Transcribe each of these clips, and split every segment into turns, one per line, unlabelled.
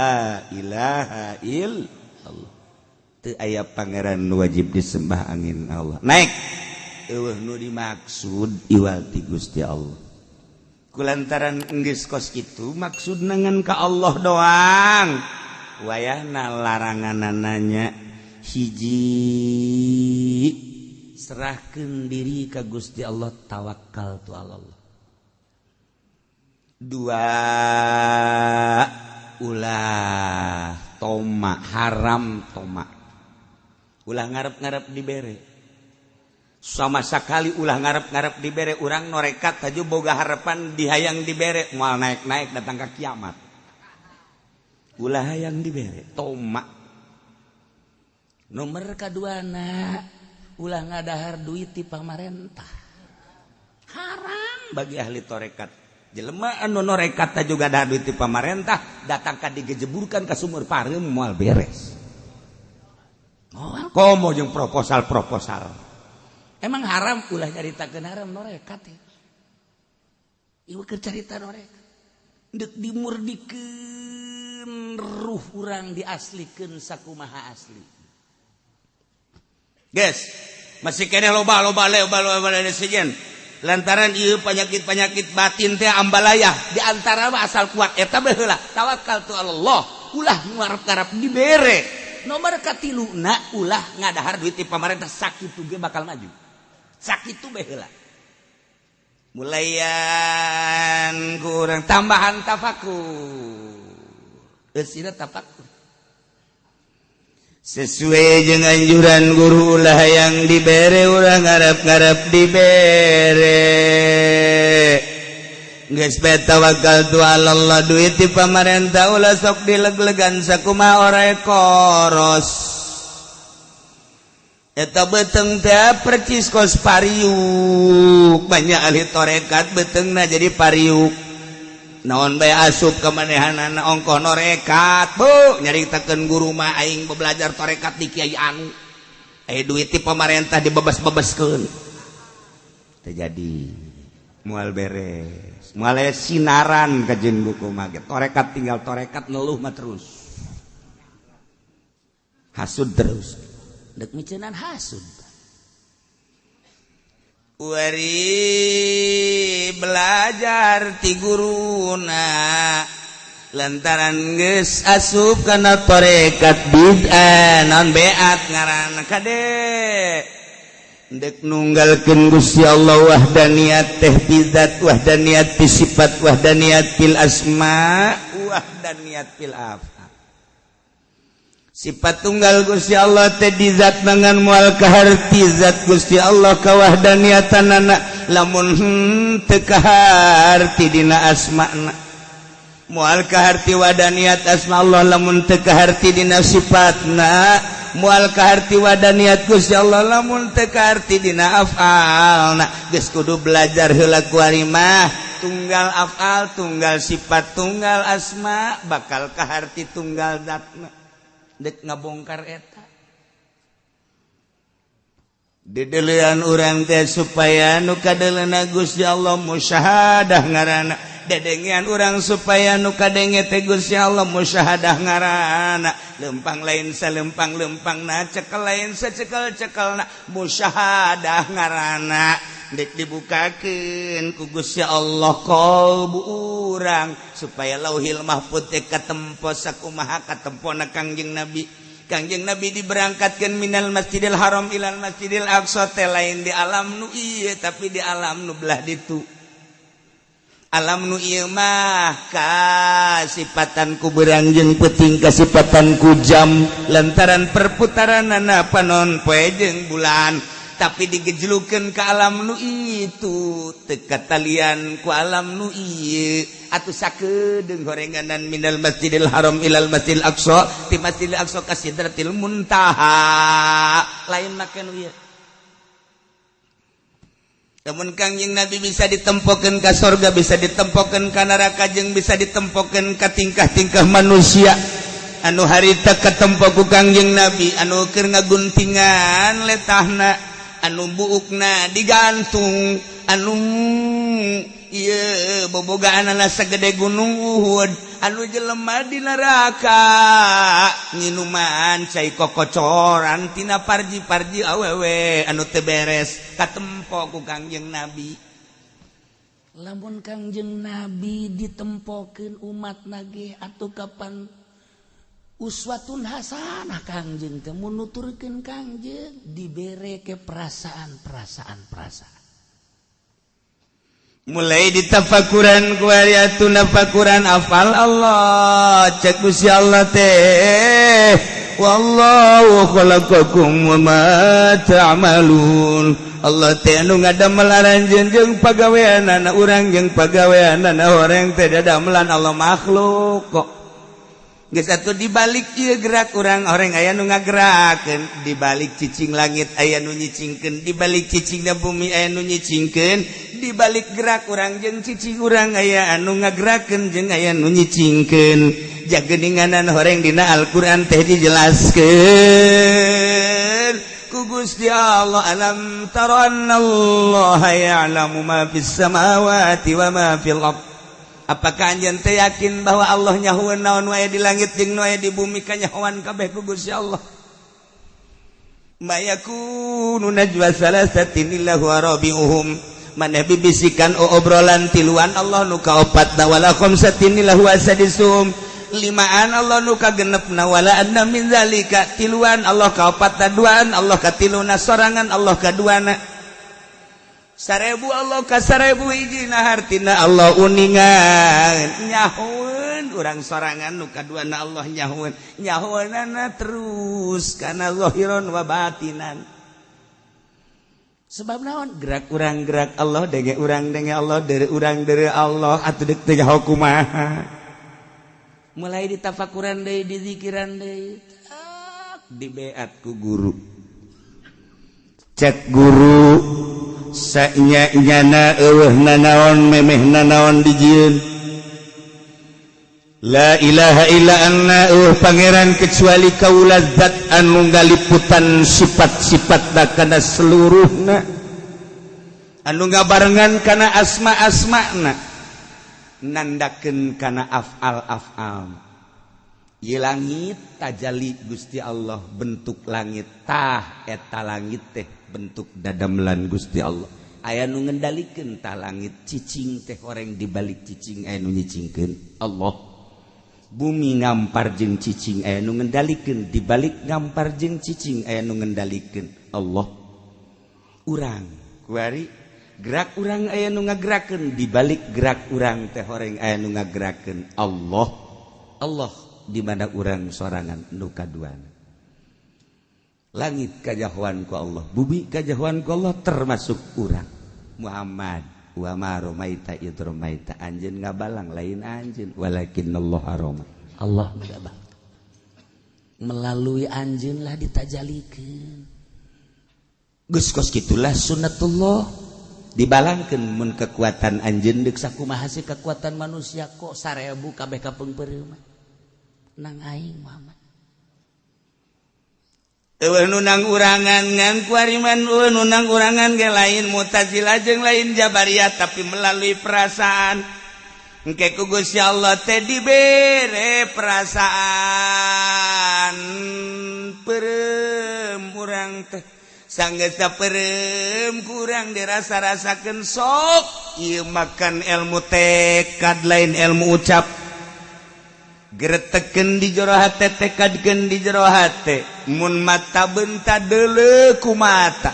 La ilaha illallah, teu aya pangeran wajib disembah angin Allah. Naik, euweuh nu dimaksud iwal ti Gusti Allah. Kulantaran geus kos kitu, maksud ngan ka Allah doang. Wayahna laranganananya hiji, serahkan diri ka Gusti Allah, tawakal tu Allah. Dua, ulah toma, haram toma, ulah ngarep-ngarep dibere sama sekali, ulah ngarep-ngarep dibere. Urang norekat taju boga harapan dihayang dibere, moal naik-naik datang ke kiamat. Ulah hayang dibere, toma. Nomor kaduana, ulah ngadahar duit di pamarentah, haram bagi ahli torekat. Jelema anu norekat juga dahar duit di pamarentah, datang ka digejeburkan ke sumur pareum, moal beres. Moal komo jeung proposal-proposal. Emang haram, ulah nyaritakeun haram norekat ya. Ieu keur carita norekat. Deuk dimurdikeun ruh urang, diaslikeun sakumaha asli. Guys, masih keneh loba loba loba loba sejen. Lantaran ieu penyakit-penyakit batin teh ambalayah di antara mah asal kuat eta baheula tawakal tu Allah, ulah ngarep-ngarep dibere. Nomor katiluna, ulah ngadahar duit di pamarentah. Sakitu ge bakal maju, sakitu bae heula. Mulayan kurang tambahan tafakur, eusina tafakur sesuai dengan anjuran guru, ulah yang dibere, ulah ngarep-ngarep dibere. Geus bae tawakal tu Allah. Duit di pamarentah ulah sok dileg-legan, sakumaha ore koros eta beteng teh percis kos pariuk. Banyak ahli torekat betengna jadi pariuk, naon bae asup kemanehanana. Ongkoh norekat, Bu, nyaritakeun guru mah, aing belajar torekat di kiai anu, eh, duit di pemerintah dibebas-bebaskeun, terjadi moal beres, moal sinaran kajen buku mah. Torekat tinggal torekat, ngeluh mah terus, hasud terus, dek micenan hasud. Wari belajar ti guruna, lantaran geus asup kana torekat bid'ah, naon beat ngaranna, kade dek nunggalkeun Gusti Allah, wahdaniyat teh bidzat, wahdaniyat fi sifat, wahdaniyat fil asma, wahdaniyat fil af'al. Sifat tunggal Gusti Allah teh di zat dengan moal kaharti zat Gusti Allah kawahdaniatanana lamun teu kaharti dina asma'na, moal kaharti wadaniat asma Allah lamun teu kaharti dina sifatna, moal kaharti wadaniat Gusti Allah lamun teu kaharti dina af'alna. Geus kudu belajar heula kuari mah, tunggal af'al, tunggal sifat, tunggal asma, bakal kaharti tunggal zatna. Dek ngabongkar eta didelian urang teh supaya nu kadeleuna Gusti Allah musyahadah ngaranna, dedengean urang supaya nu kadenge teh Gusti Allah musyahadah ngaranna, lempang lain salempang lempangna, cekel lain sacekel cekelna, musyahadah ngaranna. Dek dibukakeun ku Gusti Allah qalbu urang supaya Lauhil Mahfud teh katempo sakumaha katempona Kangjeng Nabi. Kangjeng Nabi diberangkatkan minal Masjidil Haram ilal Masjidil Aqsa teh lain di alam nu ieu, tapi di alam nu belah ditu. Alam nu ieu mah kasipatan ku beurang jeung peuting, kasipatan ku jam lantaran perputaranana panon poe jeung bulan, tapi digejlukeun ke alam nu itu teu katalian ku alam nu ieu. Atuh sakedeung horenganan minal Masjidil Haram ilal Masjidil Aqsa, ti Masjidil Aqsa ka Sidratil Muntaha, lain make nu ieu. Namun Kangjeng Nabi bisa ditempokeun ka sorga, bisa ditempokeun ka neraka, jeung bisa ditempokeun ka tingkah-tingkah manusia anu harita katempo ku Kangjeng Nabi, anu keur ngaguntingan letahna, anu buukna digantung. Anu ieu bobogaanana sagede gunung Uhud, anu jelema di neraka nginuman cai kokocoran tina parji-parji awewe anu teu beres katempo ku Kangjeng Nabi. Lamun Kangjeng Nabi ditempokeun umat nage atuh kapan uswatun hasanah Kangjeng teh mun nuturkeun Kangjeng dibere ke perasaan-perasaan perasaan. Mulai ditafakuran ku atuh nafakuran afal Allah, cek Gusti Allah teh, wallahu khalaqakum wa ma ta'malun. Allah teh anu ngadamel aranjeun jeung pagaweanana urang jeung pagaweanana horeng teh dadamelan Allah makhluk kok. Geus atuh dibalik ieu gerak urang horeng aya nu ngagerakeun, dibalik cicing langit aya nu nyicingkeun, dibalik cicingna bumi aya nu nyicingkeun, dibalik gerak urang jeung cicing urang aya anu ngagerakeun jeung aya nu nyicingkeun. Jageninganan horeng dina Al-Qur'an teh dijelaskeun ku Gusti Allah, alam tara annallaha ya'lamu ma fis samawati wa ma fil ardh. Apakah anjeun teh yakin bahwa Allah nyahoeun naon wae di langit jeung nu aya di bumi, kanyahoan kabeh ku Gusti Allah. Ma yakunu najwa salasatin illa huwa rabi'uhum. Maneh bibisikan obrolan tiluan, Allah nu kaopatna, wala khamsatin illa huwa sadisuhum. Limaan Allah nu kagenepna, wala adna min zalika. Tiluan Allah kaopatna, duaan Allah katiluna, sorangan Allah kaduana. 1000 Allah ka 1000 hijina, hartina Allah uningan nyahoeun urang sorangan nu kaduana Allah nyahoeun, nyahoeunana terus kana zahiron wa batinan. Sebab naon? Gerak urang gerak Allah, denge urang denge Allah, deure urang deure Allah, atuh deuk teh nyaho kumaha. Mulai ditafakuran deui, dizikiran deui, dibeat ku guru. Cek guru, sanya-nyana eueuh nanaon memeh nanaon dijieun. La ilaha illa anna, eueuh pangeran kecuali kaula, zat anu ngaliputan sifat-sifatna kana seluruhna, anu ngabarengan kana asma-asmana, nandakeun kana afal-afal. Ieu langit tajali Gusti Allah, bentuk langit tah eta langit teh bentuk dadamelan Gusti Allah. Aya nu ngendalikeun tah langit, cicing teh horeng dibalik cicing aya nu nyicingkeun Allah. Bumi ngampar jeung cicing aya nu ngendalikeun, dibalik ngampar jeung cicing aya nu ngendalikeun Allah. Urang kuari gerak urang aya nu ngagerakeun, dibalik gerak urang teh horeng aya nu ngagerakeun Allah. Allah di mana urang sorangan nu kaduana. Langit kajahoan ku Allah, bumi kajahoan ku Allah, termasuk urang Muhammad. Wa ma romaita id romaita, anjeun ngabalang lain anjeun, walakinallah roma. Allah ngabang melalui anjeun lah ditajalikeun. Geus kos kitulah sunnatullah, dibalangkeun mun kekuatan anjeun deuk sakumaha sih kekuatan manusia kok 1000 kabeh kapeungpeureuh nang aing Muhammad. Eueuh nu nang urangan ngan kuariman, eueuh nu nang urangan ge lain Mu'tazilah jeung lain Jabariyah, tapi melalui perasaan. Engke ku Gusti Allah teh dibere perasaan peureum urang teh, sanggeus peureum kurang dirasa-rasakeun sok ieu makan ilmu tekad lain ilmu ucap. Gereteken di jero hate, tekadkeun di jero hate, mun mata benta deuleu ku mata,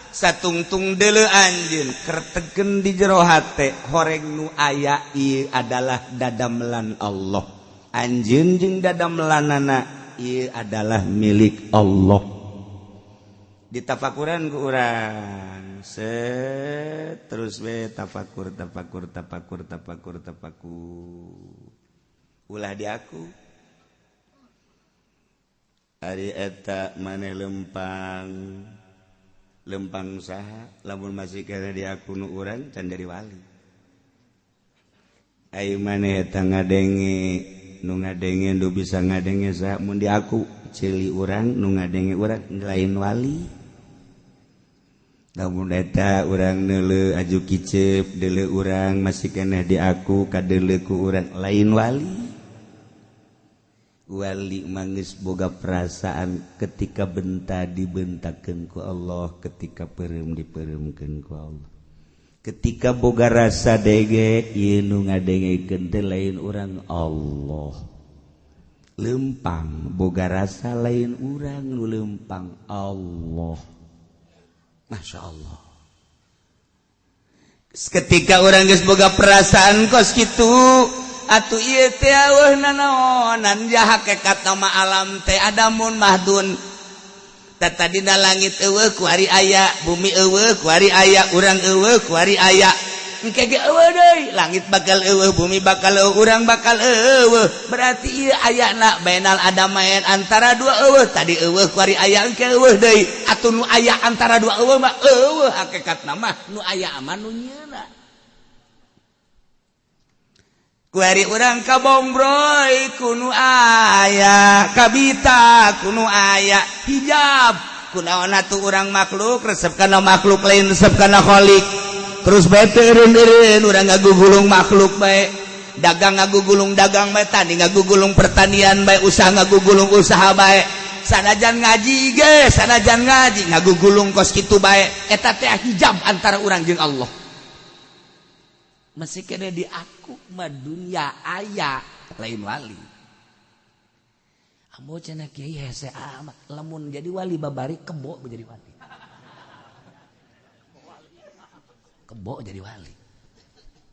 satungtung deuleu anjeun, kerteken di jero hate, horeng nu aya ieu adalah dadamelan Allah, anjeun jeung dadamelanana ieu adalah milik Allah. Ditafakuran ku urang set terus we tafakur tafakur tafakur tafakur tafakur, ulah di aku. Ari eta maneh lempang lempang saha? Lamun masih kena di aku nu urang can jadi wali. Ayo maneh eta ngadenge, nu ngadenge nu bisa ngadenge saha? Mun di aku ceuli urang, nu ngadenge urang lain wali. Lamun eta urang neuleu aju kicep deuleu urang masih keneh di aku kadeuleu ku urang lain wali. Wali mangis boga perasaan ketika benta dibentakeun ku Allah, ketika peureum dipeureumkeun ku Allah. Ketika boga rasa dege ieu nu ngadengekeun teh lain urang Allah. Lempang boga rasa lain urang nu lempang Allah. Masya Allah. Ketika orang geus boga perasaan kos kitu atuh ieu teh eueuh nanaonan ja hakikat nama alam teh adamun mahdun. Tadina langit eueuh kuari aya, bumi eueuh kuari aya, urang eueuh kuari aya. Engke ge eueuh deui, langit bakal eueuh, bumi bakal eueuh, urang bakal eueuh. Berarti ieu ayana bainal adamain antara dua eueuh, tadi eueuh kuari aya engke eueuh deui. Atuh nu aya antara dua eueuh mah eueuh hakikatna mah nu aya mah nu nyeuna. Kuari urang kabongbroy kunu aya, kabita kunu aya, hijab kunaon atuh urang makhluk resep kana makhluk lain resep kana khalik. Terus bae teu eureun-eureun urang ngagugulung makhluk bae, dagang ngagugulung dagang bae, tani ngagugulung pertanian bae, usaha ngagugulung usaha bae. Sanajan ngaji ge, sanajan ngaji ngagugulung kos kitu bae, eta teh hijab antara urang jeung Allah. Masih kena di aku mah dunia aya lain wali. Ambo cenah kiai hese amat lamun jadi wali babari kebo jadi wali. Kebo jadi wali.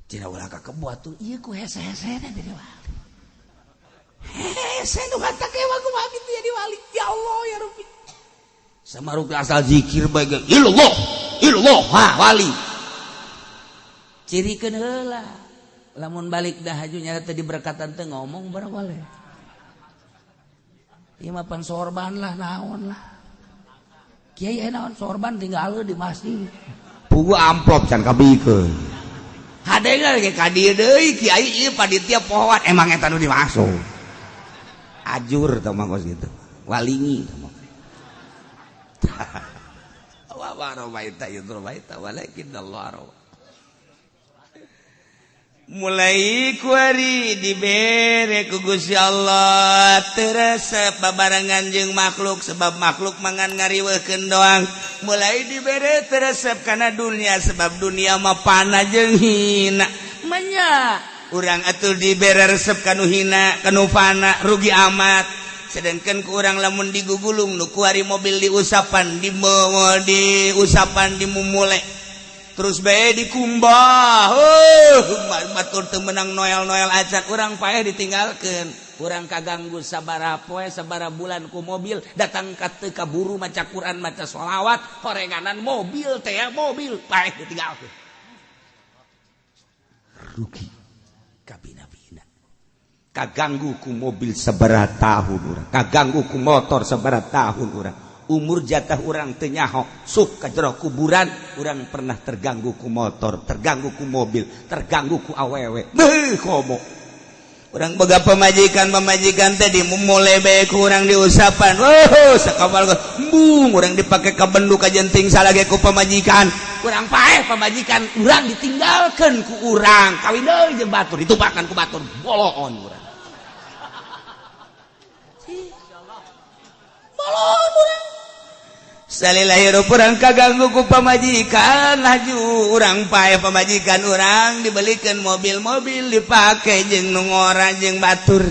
Cenah ulah ka kebo atuh ieu ku hese-hesena jadi wali. Hese nu kata kewa kumaha kitu jadi wali. Ya Allah ya Rabbi. Samaruk asal zikir bae ge ilallah ilallah ha wali. Cirikeun heula lamun balik dah haju nyata teh diberkatan teh ngomong barang boleh. Ieu mah pan sorban lah naon lah. Kiai naon sorban tinggal di masjid. Pugu amplop can kabikeun. Hadega ge ka dieu deui kiai ieu panitia pohoan emang eta nu dimaksud. Ajur tah mah kos kitu. Walingi tah mah. Wa wa rawaita yudrobaita walakin Allah rawa. Mulai kuari dibere ku Gusti Allah teresep babarengan jeung makhluk sebab makhluk mangan ngariweuhkeun doang. Mulai dibere teresep kana dunia sebab dunia mah pana jeung hina. Manya urang atuh dibere resep kanu hina kanu fana rugi amat. Sedangkan ku urang lamun digugulung nu kuari mobil diusapan di diusapan dimumule terus bae dikumbah. Batur teu meunang noel-noel acan urang paeh ditinggalkeun. Urang kaganggu sabaraha poe sabaraha bulan ku mobil datang ka teu kaburu maca Quran maca sholawat horenganan mobil teh mobil paeh ditinggalkeun. Rugi kabina-bina. Kaganggu ku mobil sabaraha tahun urang, kaganggu ku motor sabaraha tahun urang. Umur jatah urang teu nyaho sup ka jero kuburan urang pernah terganggu ku motor, terganggu ku mobil, terganggu ku awewe. Beuh komo. Urang boga pamajikan-pamajikan teh dimumule bae ku urang diusapan. Oh, sakabal embung urang dipake ka bendu ka jenting salage ku pamajikan. Urang paeh pamajikan urang ditinggalkeun ku urang. Kawin deui jeung batur ditumpakan ku batur boloon urang. Boloon urang. Salila hirup urang kaganggu ku pamajikan laju urang paeh pamajikan urang dibelikan mobil-mobil dipake jeung nu ngora jeung batur.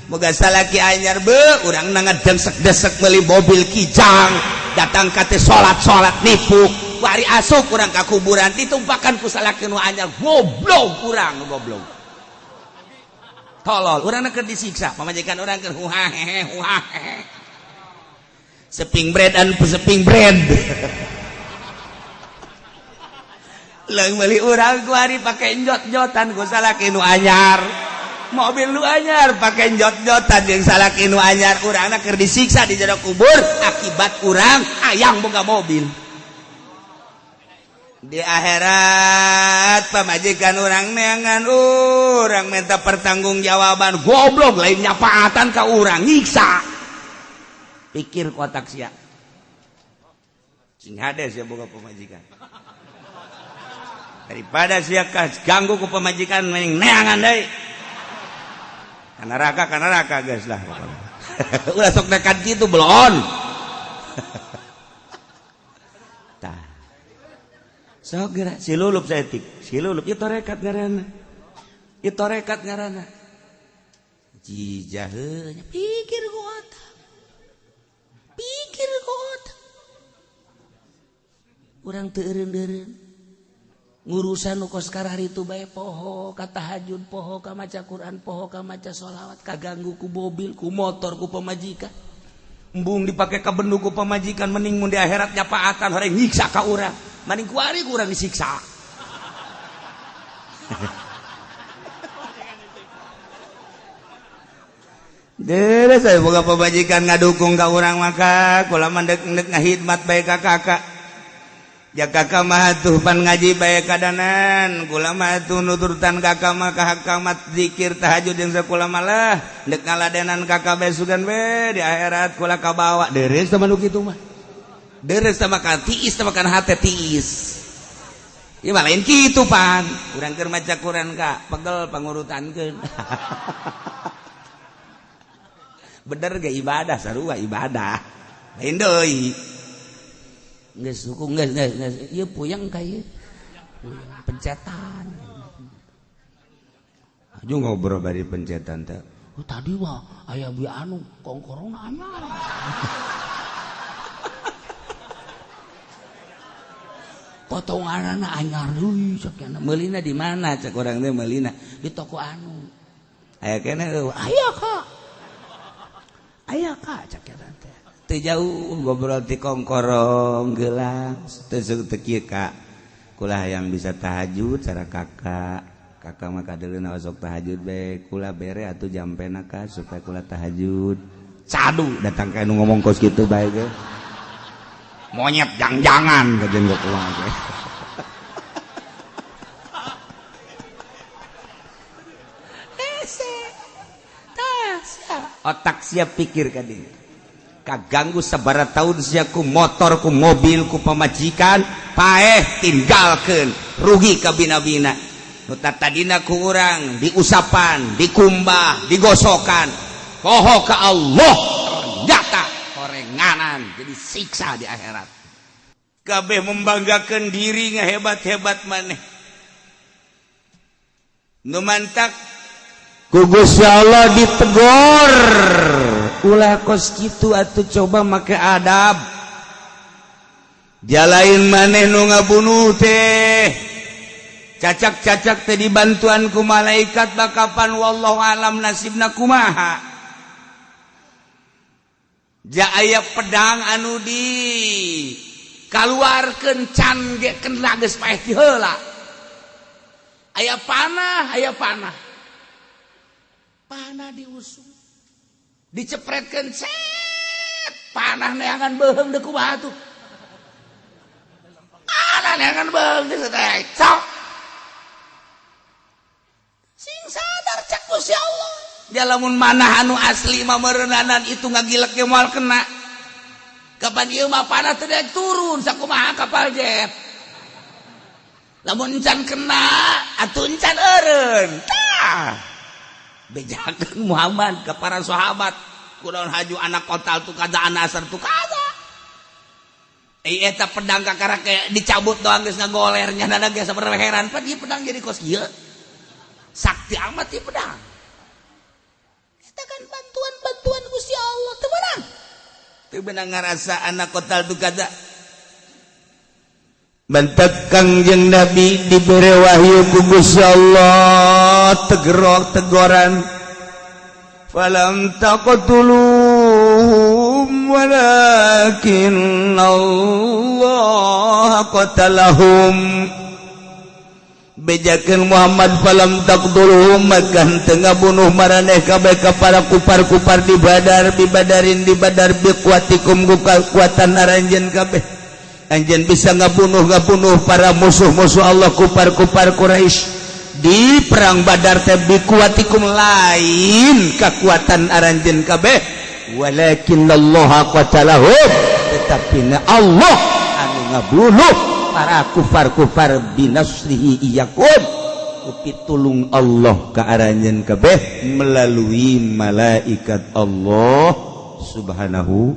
Boga salaki anyar beuh urang na ngadengsek-desek meuli mobil kijang datang ka teh salat-salat nipu wari asup urang ka kuburan ditumpakan ku salaki nu anyar goblok urang goblok. Tolol urang keur disiksa pamajikan urang keur huhahehe huhahehe. Seping bread an seping bread. Leung meuli urang ku ari pake njot-njotan ku salaki nu anyar. Mobil nu anyar pake njot-njotan jeung salaki nu anyar urangna keur disiksa di jero kubur akibat urang hayang boga mobil. Di akhirat pamajikan urang neangan urang minta pertanggungjawaban goblok lain nyapaatan ka urang nyiksa. Pikir kotak sia. Sing hade sia boga pamajikan. Daripada sia ganggu ku pamajikan mending neangan deui. Ka neraka geus lah. Ulah sok nekat kitu belon. Tah. Sok geura si lulup saeutik. Si lulup ieu tarekat ngaranna. Ieu tarekat ngaranna. Jijah heuh pikir ku otak. Pikir ku otak. Urang teu eureun-eureun. Ngurusan nu kos kararitu bae poho ka tahajud, poho ka maca Quran, poho ka maca sholawat, kaganggu ku mobil, ku motor, ku pamajikan. Embung dipake ka bendu ku pamajikan, mending mun di akhirat nyapaatan horeng nyiksa ka urang. Mending kuari ku urang disiksa. Deres saya boga pamajikan ngadukung ka urang maka kula mah deuk ngahidmat bae ka kakak. Ja kakak mah tuh pan ngaji bae kadanan, kula mah tuh nuturtan kakak mah ka hakamat zikir tahajud jeung sakula malah deuk ngaladenan kakak bae sugan we di akhirat kula kabawa. Deres teh nu kitu mah. Deres teh maka tiis teh makan hate tiis. Ieu mah lain kitu pan. Urang keur maca Quran ka pegel pangurutankeun. Bener ge ibadah sarua ibadah. Lain deui. Geus hukum geus geus geus ieu puyeng ka ieu. Pencetan. Aju ngobrol bari pencetan teh. Oh tadi mah aya bi anu kongkorong anyar. Potonganana anyar deui cek nya. Meulina di mana cek urang teh meulina di toko anu. Aya keneh eueuh aya ka. Aya ka cek nya teh. Teu jauh ngobrol ti kongkorong gelang teu teu kieu ka. Kula hayang bisa tahajud cara kakak. Kakak mah kadeuleuna osok tahajud bae kula bere atuh jampena ka supaya kula tahajud. Cadu datang ka nu ngomong kos kitu bae ge. Monyet jang-jangan kajen ge kula ge. Hese. Tah sia. Otak sia pikir ka dieu. Kaganggu sabara tahun sia ku motor ku mobil ku pamajikan paeh tinggalkeun rugi ka bina-bina. Nu tadina ku urang diusapan, dikumbah, digosokan. Poho ka Allah ternyata horenganan jadi siksa di akhirat. Kabeh membanggakeun diri ngahebat-hebat maneh. Nu mantak ku Gusti Allah ditegor. Ulah kos kitu atuh coba make adab. Jalain maneh nu ngabunuh teh. Cacak-cacak teh dibantuan ku malaikat bakapan wallahu alam nasibna kumaha. Ja aya pedang anu di kaluarkeun can ge kena geus paeh ti heula. Aya panah, aya panah. Panah diusung. Dicepretkeun set panah neangan beuheung deuk kumaha tuh. Panah neangan beuheung geus teh cok. Sing sadar cek Gusti Allah. Dia lamun manah anu asli mah meureunanan itu ngagilek ge moal kena. Kapan ieu mah panah teh turun sakumaha kapal jet. Lamun encan kena atuh encan eureun. Tah. Bejakeun Muhammad ke para sahabat kunaon haju anak kotal tu kaza anasar tu kaza. Eta pedang kakara kayak dicabut doang geus ngagoler nya nana geus sabar heran pan ieu pedang jadi kos kieu. Sakti amat ieu pedang. Eta kan bantuan-bantuan Gusti Allah teu meunang. Teu beunang ngarasa anak kotal tu kaza. Bentek Kangjeng Nabi dibere wahyu ku Gusti Allah tegerok tegoran falam taqtuluhum walakin Allah qatalahum. Bejakeun Muhammad falam taqtuluhum maka henteu ngabunuh maraneh kabeh ka para kupar-kupar di Badar bibadarin di Badar biquwatikum ku kakuatan aranjeun kabeh. Anjeun bisa ngabunuh-ngabunuh para musuh-musuh Allah kupar-kupar Quraisy di perang Badar teh bikuatikum lain kekuatan aranjeun kabeh walakinnallaha qatalahum tetapi na Allah anu Ngabunuh para kufar-kufar binasrihi iyyakum, pitulung Allah ka aranjeun kabeh melalui malaikat Allah Subhanahu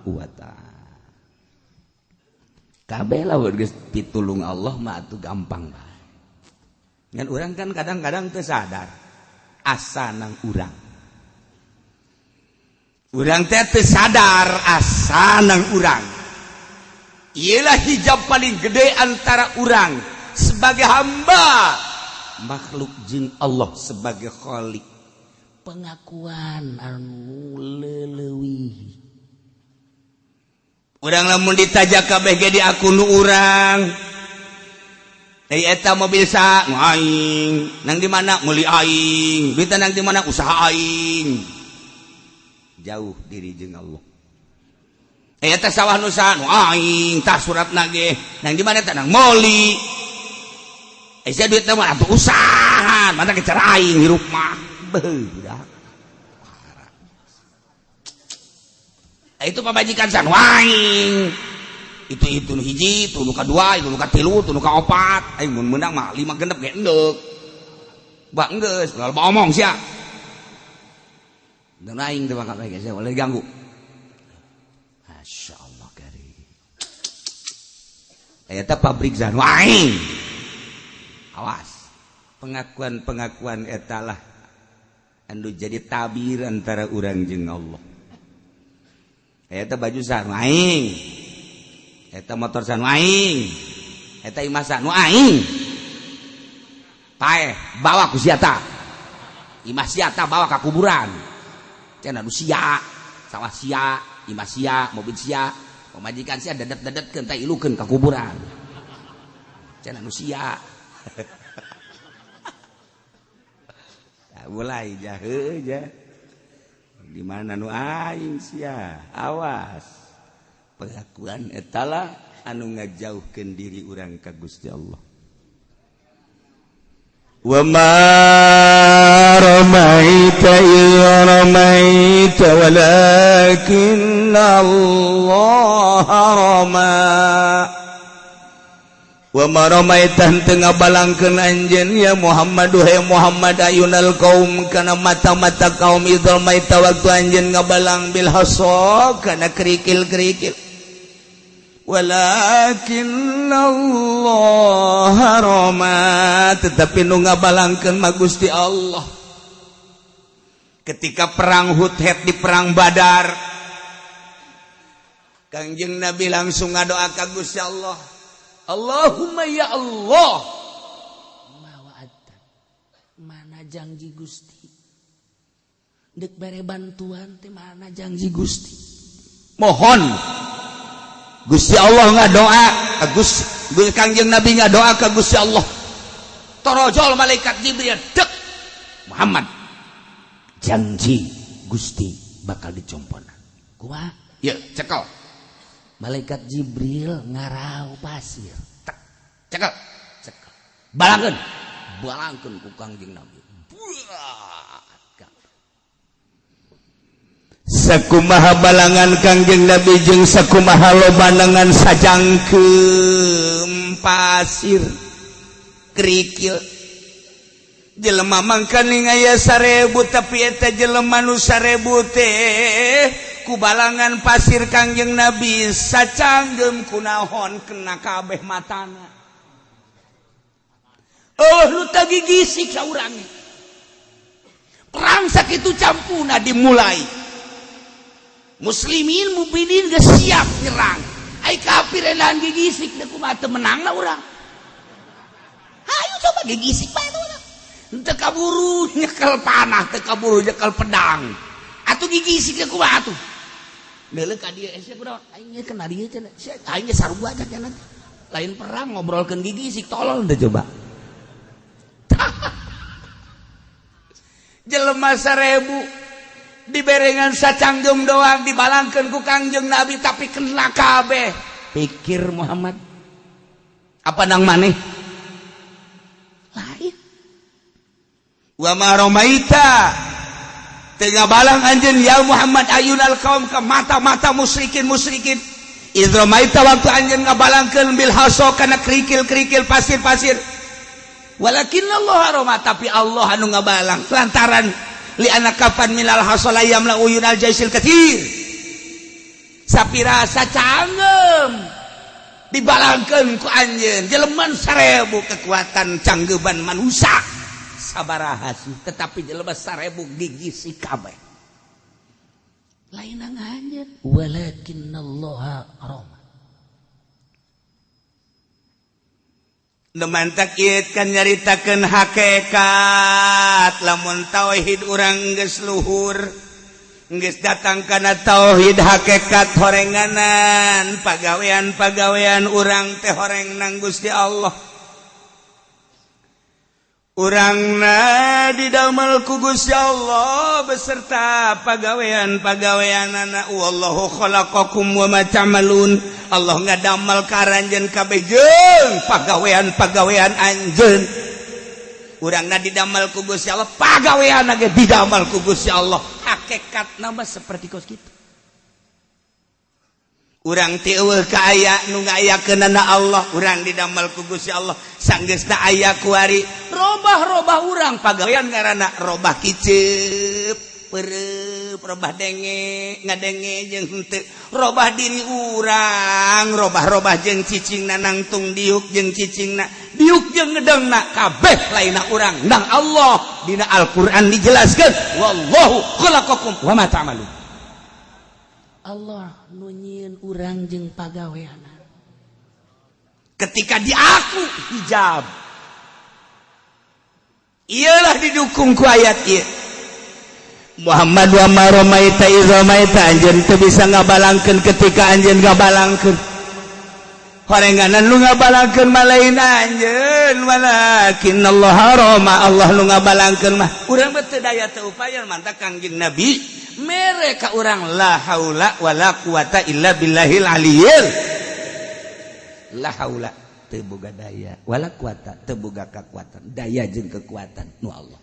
wa Ta'ala. Kabeh lah geus pitulung Allah mah atuh gampang bae. Ngan urang kan kadang-kadang teu sadar asa nang urang. Urang teh teu sadar asa nang urang. Iyalah hijab paling gede antara urang sebagai hamba makhluk jeung Allah sebagai khalik.
Pengakuan anu leleuwih.
Urang lamun ditajak kabeh ge diaku nu urang. Dari eta mobil sa nu aing, nang di mana meuli aing, duit nang di mana usaha aing. Jauh diri jeung Allah. Eta sawah nu saha nu aing, tah suratna ge nang di mana tah nang meuli. Sia duit mah atuh usaha, mana kecar aing hirup mah. Beuh, budak. Itu pamajikan san aing. Itu nu hiji, itu nu kadua, itu nu katilu, itu nu kaopat. Aing mun meunang mah 5 genep ge endek. Bak geus, loba omong sia. Dan aing teh bakal ge sia boleh ganggu. Masya Allah karim. Eta pabrik san aing. Awas. Pengakuan-pengakuan etalah anu jadi tabir antara urang jeung Allah. Eta baju san aing. Eta motor san aing. Eta imah san aing. Paeh bawa ku sia ta. Imah sia ta bawa ka kuburan. Cenah nu sia, sawah sia, imah sia, mobil sia, pamajikan sia dedet-dedetkeun teh ilukeun ka kuburan. Cenah nu sia. Mulai jahe ja. Di mana nu aing sia? Awas. Pengakuan etalah anu ngajauhkeun diri urang ka Gusti Allah. Wa ma ramaita idh ramaita walakinna Allah rama. Wa ma ramaita henteu ngabalangkeun anjeun ya Muhammad duhai Muhammad ayunal kaum kana mata-mata kaum idh ramaita waktu anjeun ngabalang bil hasa kana kerikil-kerikil. Walakin Allah rama, tetapi nu ngabalangkeun mah Gusti Allah. Ketika perang Hudhet di perang Badar, Kangjeng Nabi langsung ngadoa ka Gusti Allah, Allahumma ya Allah,
ma wa'adta, mana janji Gusti, dek bere bantuan teh mana janji Gusti.
Mohon Gusti Allah ngadoa ka Gusti, Kangjeng Nabi ngadoa ka Gusti Allah. Torojol malaikat Jibril, dek Muhammad, janji Gusti bakal dicomponan.
Kumaha?
Ya, cekel.
Malaikat Jibril ngarau pasir.
Tek, cekel, cekel. Balangkeun, balangkeun ku Kangjeng Nabi. Buah. Sakumaha balangan Kangjeng Nabi jeung sakumaha lobanangan sajangkeum pasir kerikil. Jelema mangkaning aya 1000 tapi eta jelema nu 1000 teh ku balangan pasir Kangjeng Nabi sacanggem kunahon kena kabeh matana. Oh nu tagi gisik saurang. Perang sakitu campuna dimulai. Muslimin mukminin geus siap nyerang. Ai kafir enahan gigisik deuk kumaha teu menang lah urang. Hayu coba gigisik bae urang. Teu kaburu nyekel panah, teu kaburu nyekel pedang. Atuh gigisik deuk kumaha atuh. Leuleuk ka dieu sia kunaon? Aing ge kena dieu cenah. Sia aing ge sarua aja cenah. Lain perang ngobrolkeun gigisik tolol teh coba. Jelema 1000 diberengan sacanggem doang dibalangkeun ku Kangjeng Nabi tapi kena kabeh. Pikir Muhammad, apa nang maneh? Lain. Wa ma ramaita, teu ngabalang anjeun ya Muhammad ayunal kaum ke mata-mata musyrikin musyrikin. Idromaita waktu anjeun ngabalangkeun bil haso kana kerikil-kerikil pasir-pasir. Walakin Allah roma, tapi Allah anu ngabalang lantaran li anna kafan minal haso la yamla uyunal jaisil katsir. Sapira sacanggem dibalangkeun ku anjeun jelema 1000 kekuatan canggeban manusia sabaraha sih, tetapi jelema 1000 gigi si kabeh.
Lain anjeun walakinnallaha roma.
Nu mantak ieu kan nyaritakeun hakikat lamun tauhid urang geus luhur, geus datang kana tauhid hakikat horenganan pagawean-pagawean urang teh horeng nang Gusti Allah. Urangna didamel ku Gusti Allah beserta pagawean-pagaweanana. Wallahu khalaqakum wa ma ta'malun. Allah ngadamel ka aranjeun kabeh jeung pagawean-pagawean anjeun. Urangna didamel ku Gusti Allah, pagaweanna ge didamel ku Gusti Allah. Hakikatna mah seperti kos kitu. Urang teh eueuh ka aya nu ngayakeunana Allah, urang didamel ku Gusti Allah. Sanggeusna aya kuari robah-robah urang pagawean ngaranna robah kiceup, pereup, robah denge, ngadenge jeung henteu, robah diri urang, robah-robah jeung cicingna nangtung diuk jeung cicingna, diuk jeung ngedengna, kabeh lainna urang nang Allah. Dina Al-Qur'an dijelaskeun wallahu khalaqakum wa ma ta'malun.
Allah nu nyieun urang jeung pagaweanna.
Ketika diaku hijab, iyalah didukung ku ayat ieu. Muhammad wa ma ramaita iz ramaita, anjeun teu bisa ngabalangkeun ketika anjeun ngabalangkeun. Horenganan nu ngabalangkeun mah lain anjeun, walakin Allah rama, Allah nu ngabalangkeun mah. Urang mah teu daya teu upaya mantak Kangjeng Nabi mere ka urang la haula wala quwata illa billahil aliyil. La haula teu boga daya, wala quwata teu boga kakuatan, daya jeung kekuatan nu Allah.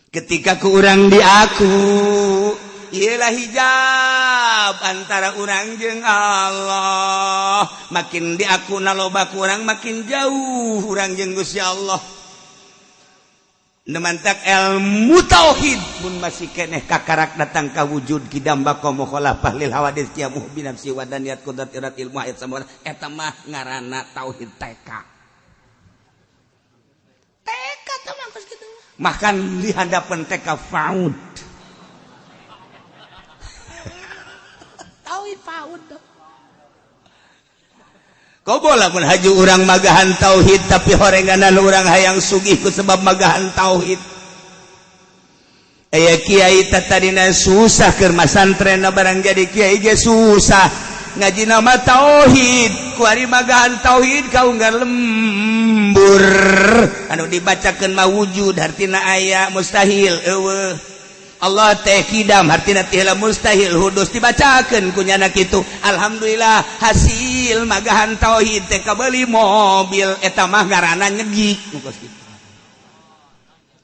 Ketika ku urang diaku ialah hijab antara urang jeung Allah. Makin diaku naloba ku urang makin jauh urang jeung Gusti Allah. Nemantak ilmu tauhid mun masih keneh kakarak datang ka wujud kidam baqa mukhalafah lil hawadits qiyamuh bi nafsi wa daniyat qudrat irat ilmu ayat samana eta mah ngaranna tauhid TK. TK teh mah geus kitu. Makan di hadapan TK faud.
Tauhid faud.
Kobo lamun haju urang magahan tauhid tapi horenganan urang hayang sugih ku sebab magahan tauhid. Aya kiai tadina susah keur masantren barang jadi kiai ge susah. Ngaji nama tauhid, kuari magahan tauhid kaunggar lembur. Anu dibacakeun mah wujud hartina aya mustahil eueuh. Allah teh kidam hartina teh mustahil hudus dibacakeun ku nyana kitu. Alhamdulillah hasil magahan tauhid teh kabeuli mobil eta mah ngaranna nyegik nu kos kitu.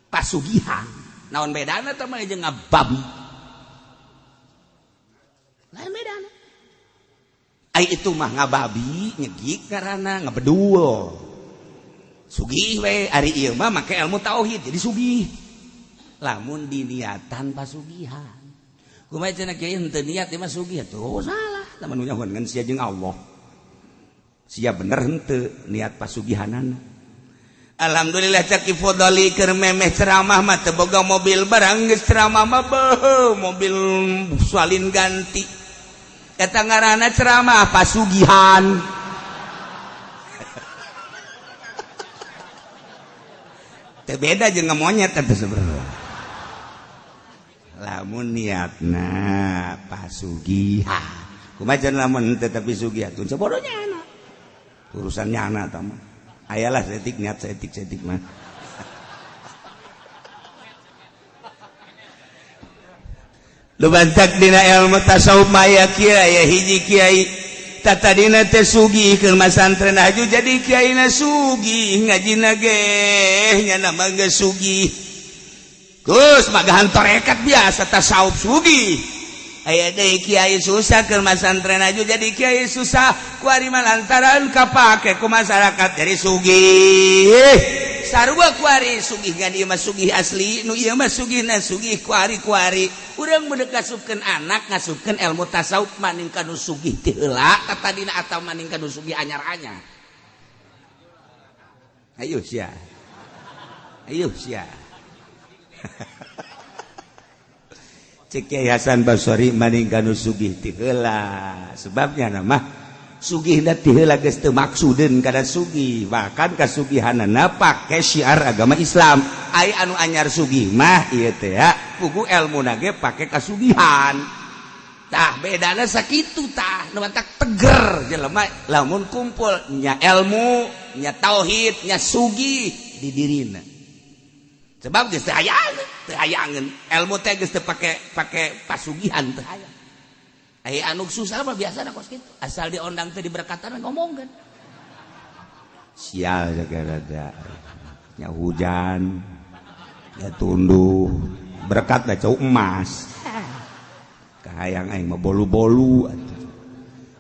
Pasugihan. Naon bedana teh mah jeung ngababi. Lain bedana. Ai itu mah ngababi nyegik ngaranna ngabedul. Sugih we ari ieu mah make ilmu tauhid jadi sugih. Lamun diniatan pasugihan. Kumaha cenah kiai henteu niat ieu mah sugih atuh. Oh, salah. Lamun nu nyahoan ngan sia jeung Allah. Sia bener henteu niat pasugihanana. Alhamdulillah caki fodoli keur memeh ceramah mah teu boga mobil barang geus ceramah mah beuh mobil salin ganti. Eta ngaranna ceramah pasugihan. Teu beda jeung monyet eta sebenarnya. Lamun niatna pasugihan. Kumaha cenah lamun teu tapi sugih atuh sabodohnya anak. Urusannya anak tah mah. Ayalah setik niat setik-setik mah. Lu bantak dina ilmu tasawuf maya kiai aya hiji kiai tatadina teh sugih keur masantren haju jadi kiaina sugih ngajina ge nyana mah geus sugih. Terus magahan torekat biasa tasawuf sugih. Aya deui kiai susah keur masantren aju jadi kiai susah kuari mah lantaran kapake ku masyarakat jadi sugih. Sarua kuari sugih ngan ieu mah sugih asli, nu ieu mah sugihna sugih kuari-kuari. Urang mun ngasupkeun anak ngasupkeun ilmu tasawuf maning ka nu sugih ti heula tatadina atawa maning ka nu sugih anyar-anyar. Ayo sia. Ayo sia. Cek Kiai Hasan Basori maning ka nu sugih ti heula. Sebabnya nama sugihna ti heula geus teu maksudeun kana sugih, bahkan kasugihanana pake syiar agama Islam. Ai anu anyar sugih mah ieu teh ya, pugu elmuna ge pake kasugihan. Tah bedana sakitu tah, nu matak teger jelema lamun kumpul nya ilmu, nya tauhid, nya sugih di dirina. Sebab geus teu hayangeun, ilmu teh geus teu pake pasugihan teu hayang. Ai anu susah mah biasana kos kitu, asal diondang teh diberkatan ngomongkeun. Sial sagala nya hujan, ya tunduh, berkat da cau emas. Kahayang aing mah bolu-bolu atuh.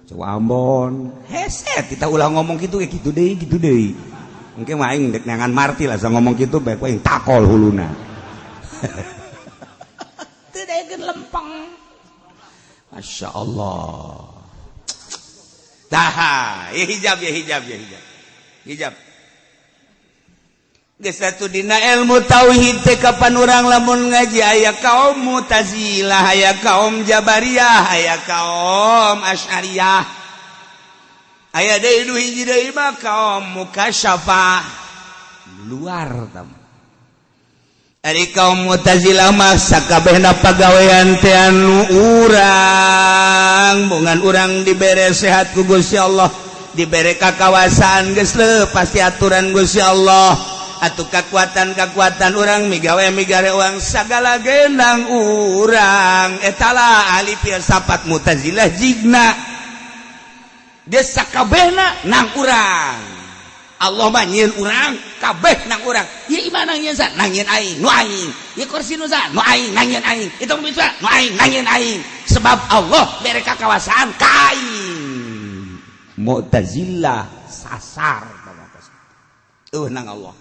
Cau Ambon, heset kita ulah ngomong kitu ge kitu deui, kitu deui. Engke mah aing dek neangan martil asa ngomong kitu bae aing takol huluna. Teu daekeun lempeng. Masya Allah. Dah, ya hijab, ya hijab, ya hijab. Hijab. Geus atuh dina ilmu tauhid teh kapan urang lamun ngaji aya kaum Mu'tazilah, aya kaum Jabariyah, aya kaum Asy'ariyah. Aya deui nu hiji deui mah kaum Mukasyafah. Luar tam. Ari kaum Mu'tazilah mah sakabehna pagawean teh anu urang, bongan urang dibere sehat ku Gusti Allah, dibere kakawasaan geus leupas ti aturan Gusti Allah. Atuh kekuatan-kekuatan urang migawe migare uang sagala genang urang. Eta lah ahli filsafat Mu'tazilah jigna. Dia sakabehna nang urang. Allah mah nyieun urang kabeh nang urang. Ieu imah nang nyieun sa? Nang nyieun aing, nu aing. Ieu kursi nu sa? Nu aing, nang nyieun aing. Itu mobil sa? Nu aing, nang nyieun aing. Sebab Allah bere kakawasaan ka aing. Mu'tazilah sasar nang Allah.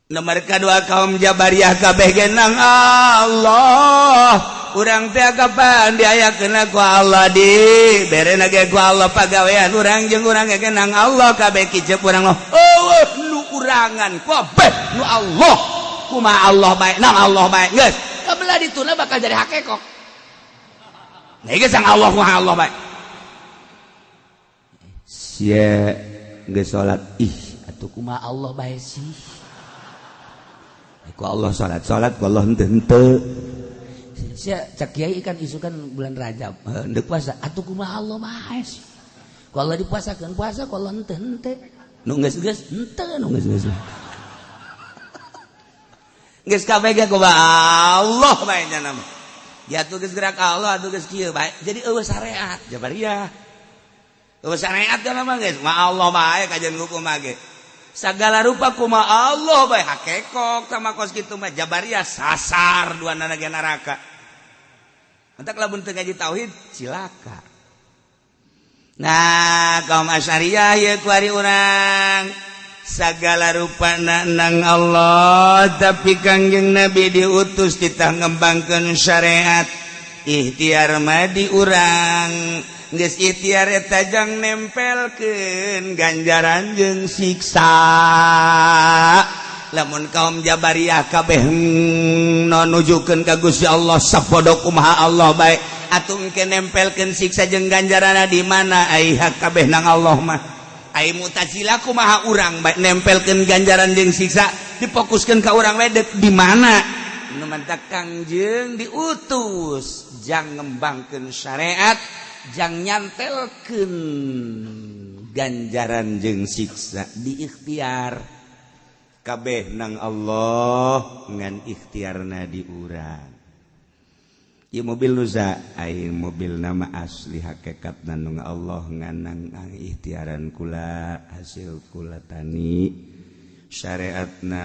Nomor kedua kaum Jabariyah kabeh ge nang Allah. Urang teh kapan diayakeun ku Allah di berena ge ku Allah pagawean urang jeung urang ge nang Allah kabeh kicep urang mah. Eueuh nu urangan kabeh nu Allah. Kumaha Allah bae nang Allah bae geus. Kabelah dituna bakal jadi hakekok. Nah geus sang Allah kumaha Allah bae. Sia geus salat ih atuh kumaha Allah bae sih. Ku Allah salat salat ku Allah henteu henteu. Sia cak kiai kan isukan bulan Rajab henteu puasa atuh kumaha Allah bae sih. Ku Allah dipuasakeun puasa ku Allah henteu henteu. Nu geus geus henteu nu geus geus. Geus kabeh ge kumaha Allah bae nya nama. Ya atuh geus gerak Allah atuh geus kieu bae. Jadi eueuh syariat Jabariyah. Eueuh syariat kana mah geus ma Allah bae kajian hukum mah ge. Segala rupa kuma Allah bae hakekok sama kos kitu mah Jabariyah sasar dua nana ge neraka. Entak lamun teu ngaji tauhid cilaka. Nah, kaum Asy'ariyah ieu kuari urang segala rupa nang Allah tapi Kangjeng Nabi diutus ditah ngembangkeun syariat. Ikhtiar mah di urang. Geus ikhtiar eta jang nempelkeun ganjaran jeung siksa. Lamun kaum Jabariyah kabeh nujukeun ka Gusti Allah sapodo kumaha Allah bae atuh engke nempelkeun siksa jeung ganjaranna di mana ai hak kabeh nang Allah mah. Ai Mu'tazilah kumaha urang bae nempelkeun ganjaran jeung siksa difokuskeun ka urang bae di mana. Nu mantak Kangjeng diutus jang ngembangkeun syariat jang nyantelkeun ganjaran jeung siksa di ikhtiar kabeh nang Allah ngan ikhtiarna di urang. Ieu mobil nusa ai mobil nama asli hakikat nang Allah ngan nang ikhtiaran kula hasil kula tani Syariatna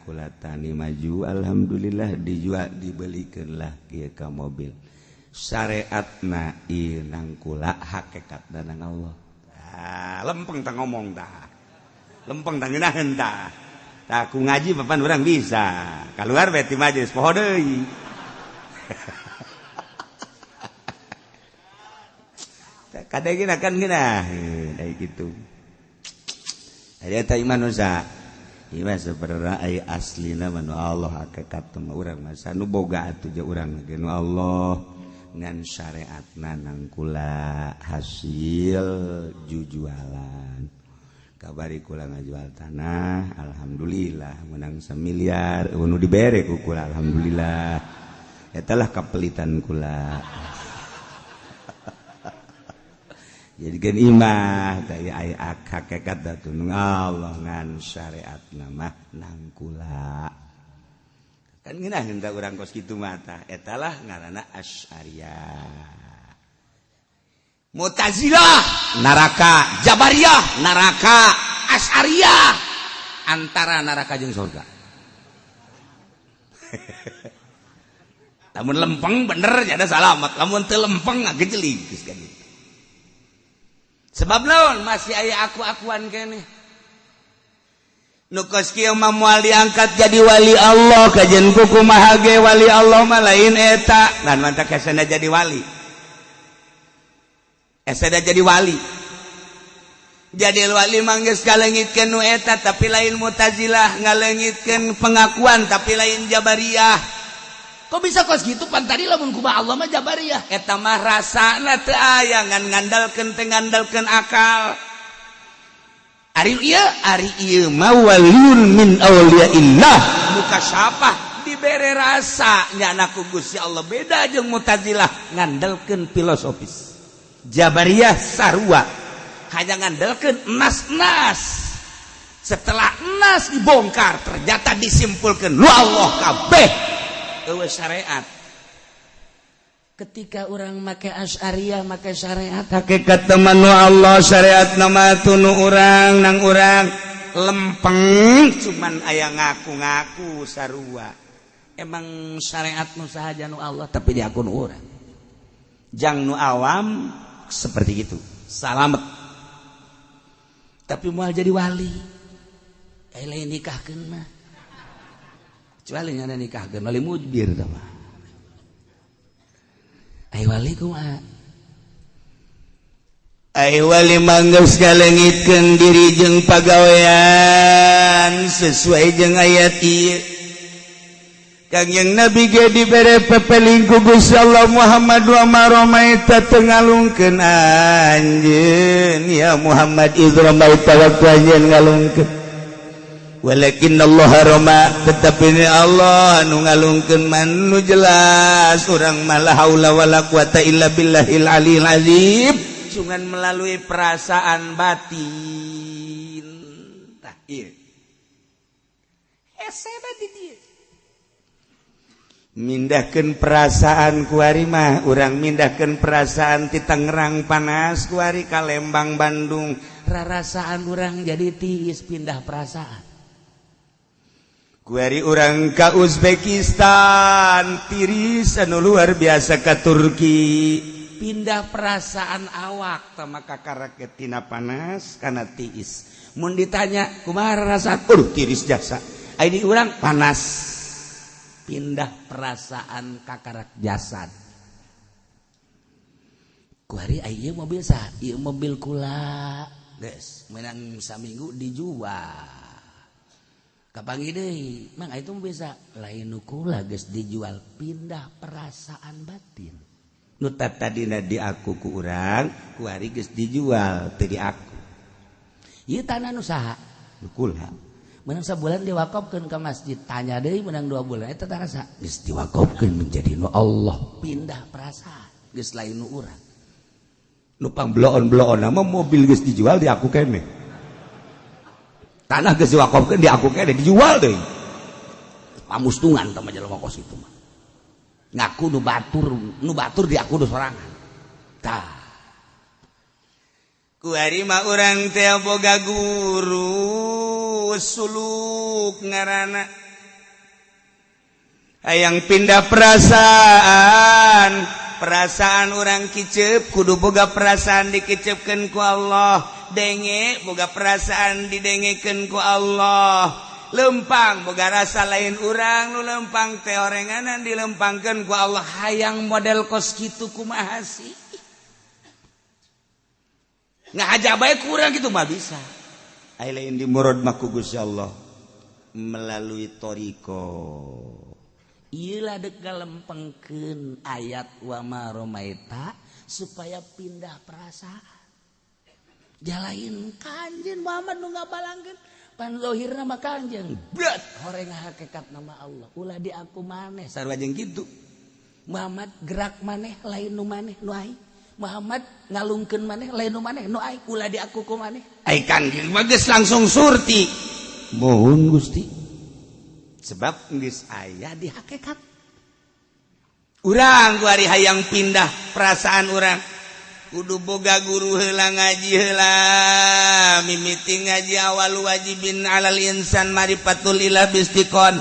kula tani maju alhamdulillah dijual dibelikeun lah kieu ka mobil. Syariatna ieu nang kula hakikatna nang Allah. Ah, lempeng tah ngomong tah. Lempeng tah ngeunaheun tah. Tah ku ngaji papan urang bisa. Kaluar bae ti majelis poho deui. Kadang akan ngeunaheun ai kitu. Ari eta iman usaha. Ieu sebenarnya ai aslina mah nu Allah hakikat mah urang mah nu boga atuh je urang ge nu Allah ngan syariatna nang kula hasil jujualan. Kabari kula ngajual tanah alhamdulillah menang 1 miliar nu dibere ku kula alhamdulillah. Eta lah kapelitan kula. Jadi kan imah tadi aya hakikat atuh nu Allah ngan syariatna mah nang kula. Kan ngeunaheun ta urang kos kitu mah tah eta lah ngaranna Asy'ariyah. Mu'tazilah neraka, Jabariyah neraka, Asy'ariyah antara neraka jeung surga. Lamun lempeng bener nya salamat, lamun teu lempeng ngagejelig geus ka ditu. Sebab naon masih aya aku-akuan keneh. Nu kos kieu mah moal diangkat jadi wali Allah kajen kumaha ge wali Allah mah lain eta. Dan mantak esena jadi wali. Esena jadi wali. Jadi wali mah geus ngaleungitkeun nu eta tapi lain Mu'tazilah, ngaleungitkeun pengakuan tapi lain Jabariyah.
Kok bisa kos gitu pan tadi lamun kumaha Allah mah Jabariyah.
Eta mah rasana teu aya ngan ngandalkeun teu ngandalkeun akal. Ari ieu mah waliun min auliyaillah. Muka siapa dibere rasa nyana ku Gusti Allah beda jeung Mu'tazilah ngandalkeun filosofis. Jabariyah sarua hanya ngandalkeun nas-nas. Setelah nas dibongkar ternyata disimpulkeun lu Allah kabeh eueuh syariat.
Ketika orang make Asy'ariyah make syariat
hakikat teman nu Allah syariat nama tunu urang nang urang lempeng cuman aya ngaku-ngaku sarua.
Emang syariat nu sahaja nu Allah tapi diakun urang.
Jang nu awam seperti itu salamet.
Tapi moal jadi wali. Ai lain nikahkeun mah. Kecuali nyana nikahkeun wali mujbir tah mah. Ai wali kumaha?
Ai wali manggeus ngaleungitkeun diri jeung pagawean sesuai jeung ayat ieu. Kangjeng Nabi ge dibere pepeling ku Gusti Allah Muhammad wa ma ramaita teu ngalungkeun anjeun ya Muhammad idz ramaita waktu anjeun ngalungkeun. Walakin Allah rama tetapi ini Allah anu ngalungkeun man nu jelas urang mah la haula wala quwata illa billahil aliyil azim cuman melalui perasaan batin tah ieu hese batin ieu mindahkeun perasaan kuari mah urang mindahkeun perasaan ti Tangerang panas kuari ka Lembang Bandung
rarasaan urang jadi tiis pindah perasaan
kuari urang ka Uzbekistan tiris anu luar biasa ka Turki pindah perasaan awak tama kakara tina panas kana tiis mun ditanya kumaha rarasaan tiris jasa ai di urang panas
pindah perasaan kakarak jasad kuari ai ieu mobil saha ieu mobil kula geus menang saminggu dijual kapanggih deui mang itu bisa lain nu kula geus dijual pindah perasaan batin
nu tadina di aku ku urang kuari geus dijual teu di aku
ieu tanah nu saha
nu kula
menang sebulan diwakafkeun ke masjid tanya deui menang 2 bulan eta tarasa geus diwakafkeun menjadi nu Allah pindah perasaan geus lain nu urang
nu pangbeloon-beloon mah mobil geus dijual di aku keneh tanah geus diwakafkeun di aku keneh dijual deui
pamustungan tah mah jelema kos itu mah ngaku nu batur di aku nu sorangan tah
kuari mah urang teh boga guru Suluk ngaranna hayang pindah perasaan. Perasaan orang kicep kudu boga perasaan dikicepkeun ku Allah, denge boga perasaan didengekeun ku Allah, lempang boga rasa lain urang nu lempang teh, orenganan dilempangkeun ku Allah. Hayang model kos kitu kumaha sih? Ngahaja bae kurang gitu mah bisa. Ai lain di murad mah ku Gusti Allah melalui thoriqoh.
Iyalah dek ngalempengkeun ayat wa ma romaita supaya pindah perasaan. Jalain Kanjeng Muhammad nu ngabalangkeun pan zahirna mah Kanjeng berat horeng hakikat nama Allah ulah di aku maneh
Sarua jeung kitu.
Muhammad gerak maneh lain nu maneh nu aing, Muhammad ngalungkeun maneh lain nu maneh nu aing, ulah di aku ku maneh.
Ai Kanjeng mah geus langsung surti, mohon Gusti, sebab geus aya di hakikat urang. Kuari hayang pindah perasaan, urang kudu boga guru heula, ngaji heula. Mimiti ngaji awal wajibin alal insan marifatul ilah bistiqon,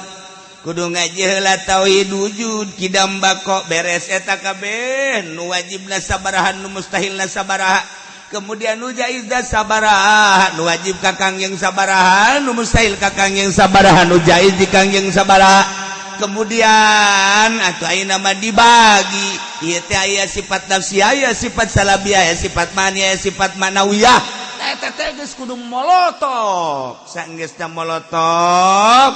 kudu ngaji heula tauhid wujud kidam bako. Beres eta kabeh, nu wajibna sabaraha, nu mustahilna sabaraha, kemudian nu jaizna sabaraha, nu wajib ka Kangjeng sabaraha, nu mustahil ka Kangjeng sabaraha, nu jaiz di Kangjeng sabaraha. Kemudian atau ayeuna mah dibagi ieu teh aya sifat nafsiyah, aya sifat salabiyah, aya sifat mani, aya sifat manawiyah. Eta teh geus kudu molotok. Sanggeusna molotok,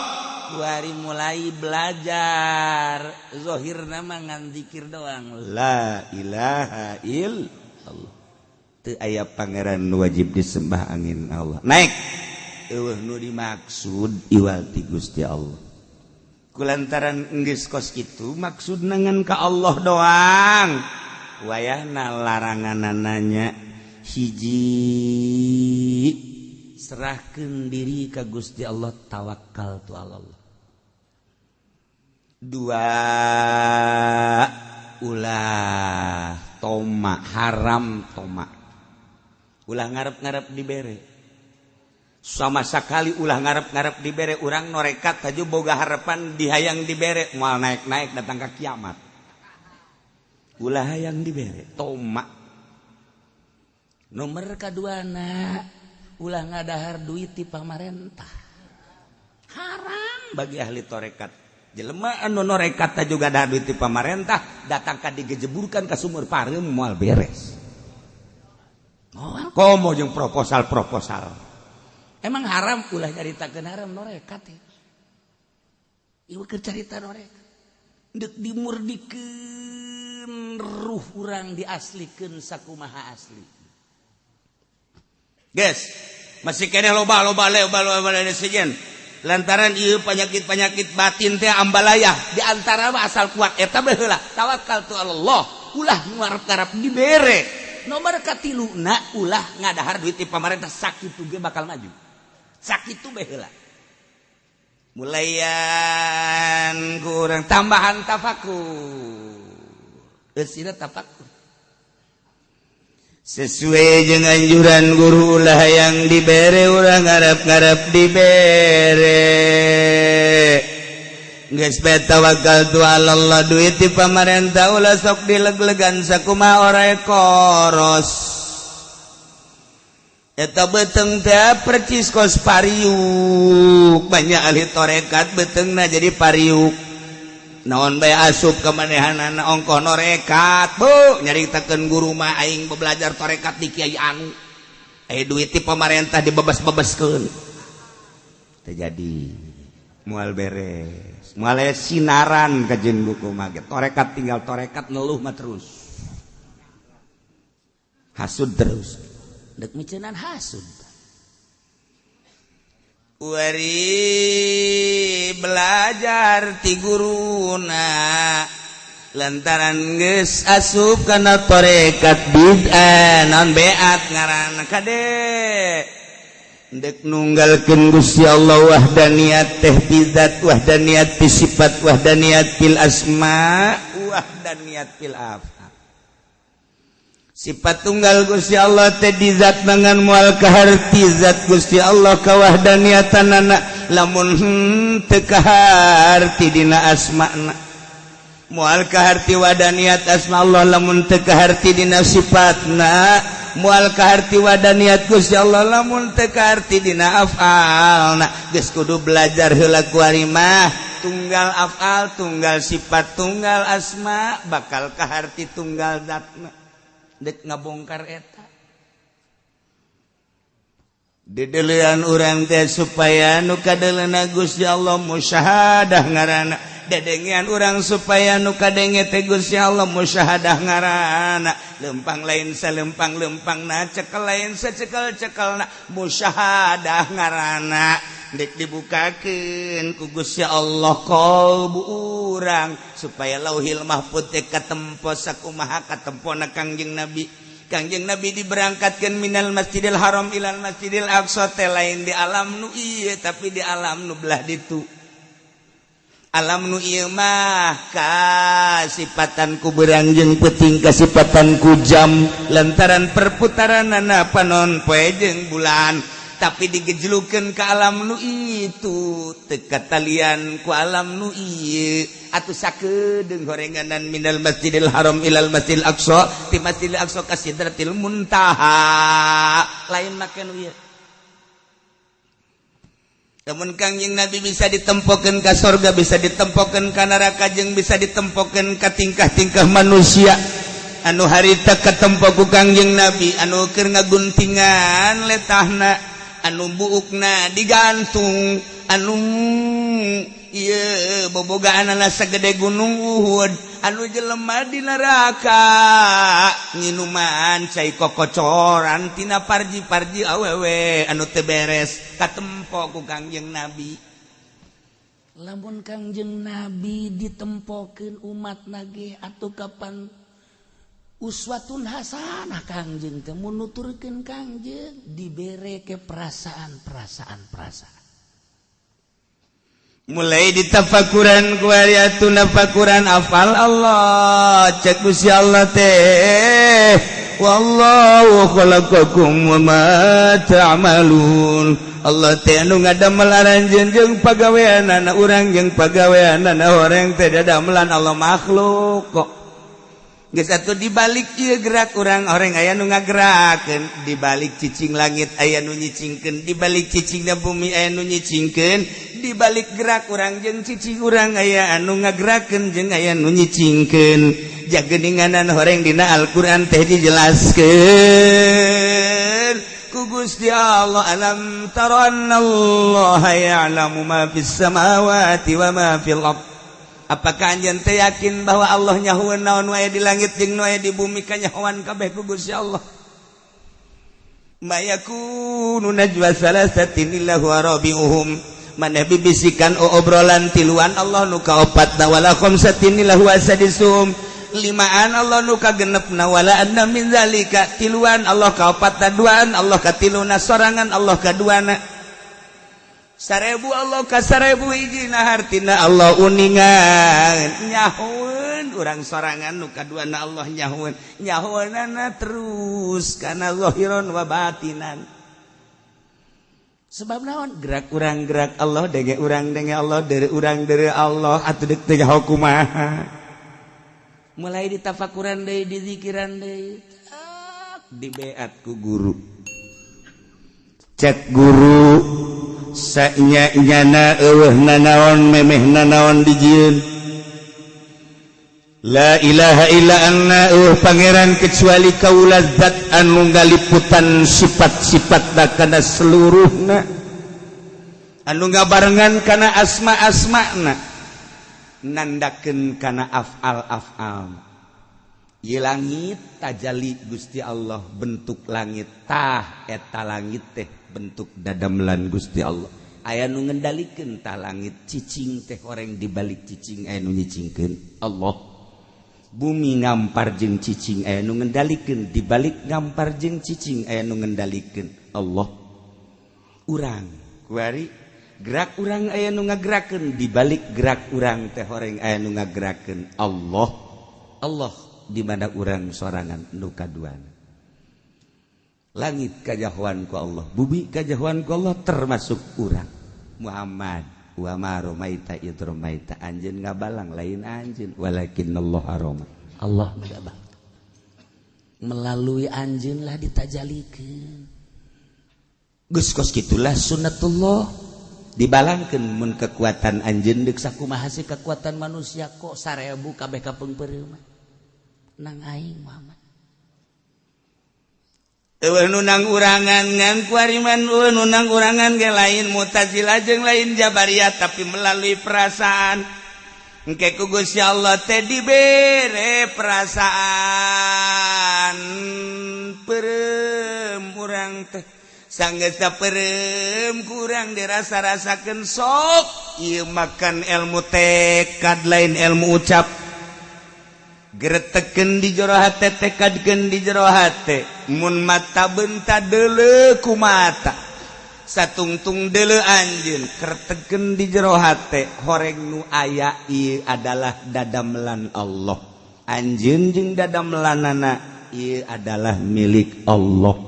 Kuari mulai belajar zohirna mah ngan zikir doang.
La ilaha illallah, teu aya pangeran wajib disembah angin Allah. Naik eueuh nu dimaksud iwal ti Gusti Allah. Kulantaran geus kos kitu, maksud ngan ka Allah doang, wayahna laranganananya hiji,
serahkan diri ka Gusti Allah, tawakal tu Allah.
Dua, ulah toma, haram toma, ulah ngarep-ngarep dibere sama sekali, ulah ngarep-ngarep dibere. Urang norekat taju boga harapan dihayang dibere, moal naik-naik datang ke kiamat. Ulah hayang dibere, toma.
Nomor kaduana, ulah ngadahar duit di pamarentah, haram.
Bagi ahli torekat, jelema anu norekat juga dahar duit di pamarentah, datang ka digejeburkan ke sumur pareum, moal beres.
Moal.
Komo jeung proposal-proposal.
Emang haram, ulah nyaritakeun haram norekat ya. Ieu keur carita norekat deuk dimurdikeun ruh urang, diaslikeun sakumaha asli.
Guys, masih keneh loba loba loba loba loba sejen lantaran ieu penyakit-penyakit batin teh ambalayah. Di antara mah asal kuat eta bae heula, tawakal tu Allah, ulah ngarep-ngarep dibere.
Nomor katiluna, ulah ngadahar duit di pamarentah. Sakitu ge bakal maju, sakitu bae heula.
Mulayan kurang tambahan tafakur.
Eusina tafakur.
Sesuai dengan anjuran guru, ulah yang dibere, ulah ngarep-ngarep dibere. Geus bae tawakal tu Allah. Duit di pamarentah ulah sok dileg-legan, sakumaha orai koros eta beteng teh percis kos pariuk. Banyak ahli torekat betengna jadi pariuk, naon bae asup ke manehanana, ongkoh norekat. Bu, nyaritakeun guru mah, aing belajar torekat di kiai anu, eh duit di pemerintah dibebas-bebaskeun, terjadi moal beres, moal sinaran kajen buku mah. Torekat tinggal torekat, ngeluh mah terus, hasud terus.
Dek micenan hasud.
Wari belajar ti guruna, lantaran geus asup kana torekat bid'ah, non beat ngaranna kade dek nunggalkeun Gusti Allah, wahdaniyat teh bidzat, wahdaniyat fi sifat, wahdaniyat fil asma, wahdaniyat fil af'al. Sifat tunggal Gusti Allah teh di zat dengan moal kaharti zat Gusti Allah kawahdaniatanana lamun teu kaharti dina asmana, moal kaharti wadaniat asma Allah lamun teu kaharti dina sifatna, moal kaharti wadaniat Gusti Allah lamun teu kaharti dina afalna. Geus kudu belajar heula kuari mah, tunggal afal, tunggal sifat, tunggal asma, bakal kaharti tunggal zatna. Dek ngabongkar eta dedelean urang teh supaya nu kadeleuna Gusti Allah musyahadah ngaranna, dedengean urang supaya nu kadenge teh Gusti Allah musyahadah ngaranna, lempang lain salempang-lempangna, cekel lain sacekel-cekelna, musyahadah ngaranna. Dek dibukakeun ku Gusti Allah qalbu urang supaya Lauhil Mahfud teh katempo sakumaha katempona Kangjeng Nabi. Kangjeng Nabi diberangkatkan minal Masjidil Haram ilal Masjidil Aqsa teh lain di alam nu ieu, tapi di alam nu belah ditu. Alam nu ieu mah kasipatan ku beurang jeung peuting, kasipatan ku jam lantaran perputaranana panon poe jeung bulan, tapi digejlukeun ke alam nu itu teu katalian ku alam nu ieu. Atuh sakedeung horenganan minal Masjidil Haram ilal Masjidil Aqsa, ti Masjidil Aqsa ka Sidratil Muntaha, lain make nu ieu. Namun Kangjeng Nabi bisa ditempokeun ka sorga, bisa ditempokeun ka neraka, jeung bisa ditempokeun ka tingkah-tingkah manusia anu harita katempo ku Kangjeng Nabi, anu keur ngaguntingan letahna, anu buukna digantung, anu ieu bobogaanana sagede gunung Uhud, anu jelema di neraka nginuman cai kokocoran tina parji-parji awewe anu teu beres, katempo ku Kangjeng Nabi.
Lamun Kangjeng Nabi ditempokeun umat nage atuh kapan uswatun hasanah Kangjeng teh mun nuturkeun Kangjeng dibere ke perasaan-perasaan perasaan.
Mulai ditafakuran ku atuh nafakuran afal Allah, cek Gusti Allah teh wallahu khalaqakum wa ma ta'malun. Allah teh anu ngadamel aranjeun jeung pagaweanana urang jeung pagaweanana horeng teh dadamelan Allah makhluk kok. Geus atuh dibalik ieu gerak urang horeng aya nu ngagerakeun, dibalik cicing langit aya nu nyicingkeun, dibalik cicingna bumi aya nu nyicingkeun, dibalik gerak urang jeung cicing urang aya anu ngagerakeun jeung aya nu nyicingkeun. Jageninganan horeng dina Al-Qur'an teh dijelaskeun ku Gusti Allah, alam tara annallaha ya'lamu ma fis samawati wa ma fil ardh. Apakah anjeun teh yakin bahwa Allah nyahoeun naon wae di langit jeung nu aya di bumi, kanyahoan kabeh ku Gusti Allah. Ma yakunu najwa salasatin illa huwa rabi'uhum. Maneh bibisikan obrolan tiluan, Allah nu kaopatna, wala khamsatin illa huwa sadisuhum. Limaan Allah nu kagenepna, wala adna min zalika. Tiluan Allah kaopatna, duaan Allah katiluna, sorangan Allah kaduana. 1000 Allah ka 1000 hijina, hartina Allah uningan nyahoeun urang sorangan nu kaduana Allah nyahoeun, nyahoeunana terus kana zahiron wa batinan. Sebab naon gerak urang gerak Allah, denge urang denge Allah, deureu urang deureu Allah, atuh deuk teh nyaho kumaha. Mulai ditafakuran deui, dizikiran deui, tak dibeat ku guru, cek guru sanya nyana eueuh nanaon memeh nanaon dijieun. La ilaha illa anna, eueuh pangeran kecuali kaula zat anu ngaliputan sifat-sifatna kana seluruhna, anu ngabarengan kana asma-asmana, nandakeun kana afal-afal. Ieu langit tajali Gusti Allah bentuk langit, tah eta langit teh bentuk dadamelan Gusti Allah, aya nu ngendalikeun tah langit, cicing teh horeng dibalik cicing aya nu nyicingkeun Allah, bumi ngampar jeung cicing aya nu ngendalikeun, dibalik ngampar jeung cicing aya nu ngendalikeun Allah. Urang kuari gerak urang aya nu ngagerakeun, dibalik gerak urang teh horeng aya nu ngagerakeun Allah. Allah di mana urang sorangan nu kaduana. Langit kajahoan ku Allah, bumi kajahoan ku Allah, termasuk urang Muhammad. Wa ma romaita id romaita, anjeun ngabalang lain anjeun, walakinallah roma.
Allah ngabang melalui anjeun lah ditajalikeun.
Geus kos kitulah sunnatullah, dibalangkeun mun kekuatan anjeun deuk
sakumaha sih kekuatan manusia kok 1000 kabeh kapeungpeureuh nang aing Muhammad.
Eueuh nu nang urangan ngan kuariman, eueuh nu nang urangan ge lain Mu'tazilah jeung lain Jabariyah, tapi melalui perasaan. Engke ku Gusti Allah teh dibere perasaan peureum urang teh. Sanggeus peureum kurang dirasa-rasakeun sok ieu makan ilmu tekad lain ilmu ucap. Gretekeun di jero hate, tekadkeun di jero hate. Mun mata benta deuleu ku mata, satungtung deuleu anjeun, kretekeun di jero hate. Horeng nu aya ieu adalah dadamelan Allah, anjeun jeung dadamelanana ieu adalah milik Allah.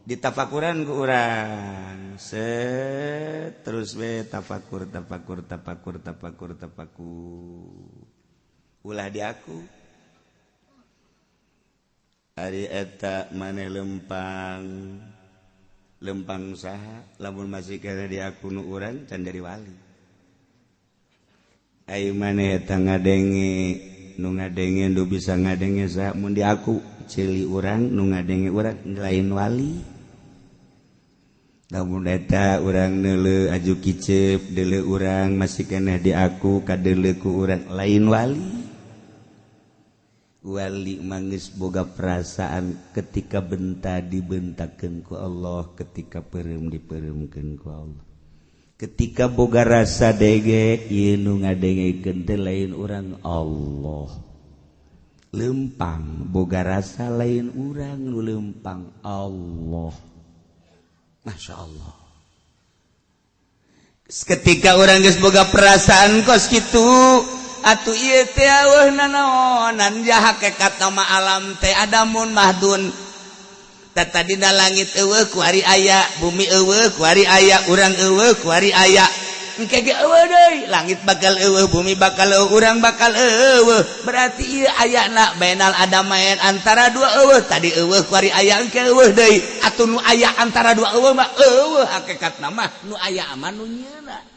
Ditafakuran ku urang set terus we tafakur tafakur tafakur tafakur tafakur, ulah di aku ari eta maneh lempang lempang saha lamun masih kena di aku nu urang can jadi wali. Ayo maneh eta ngadenge nu ngadenge nu bisa ngadenge saha mun di aku ceuli urang nu ngadenge urang lain wali. Lamun eta urang neuleu aju kicep deuleu urang masih kena di aku kadeuleu ku urang lain wali. Wali mangis boga perasaan ketika benta dibentakeun ku Allah, ketika peureum dipeureumkeun ku Allah, ketika boga rasa dege ieu nu ngadengekeun teh lain urang Allah. Lempang boga rasa lain urang nu lempang Allah. Masya Allah. Ketika orang geus boga perasaan kos kitu atuh ieu teh eueuh nanaonan ja hakikat nama alam teh adamun mahdun. Tadina langit eueuh kuari aya, bumi eueuh kuari aya, urang eueuh kuari aya. Engke ge eueuh deui, langit bakal eueuh, bumi bakal eueuh, urang bakal eueuh. Berarti ieu ayana bainal adamain antara dua eueuh. Tadi eueuh kuari aya, engke eueuh deui. Atuh nu aya antara dua eueuh mah eueuh hakikatna mah
nu aya mah nu nyeuna.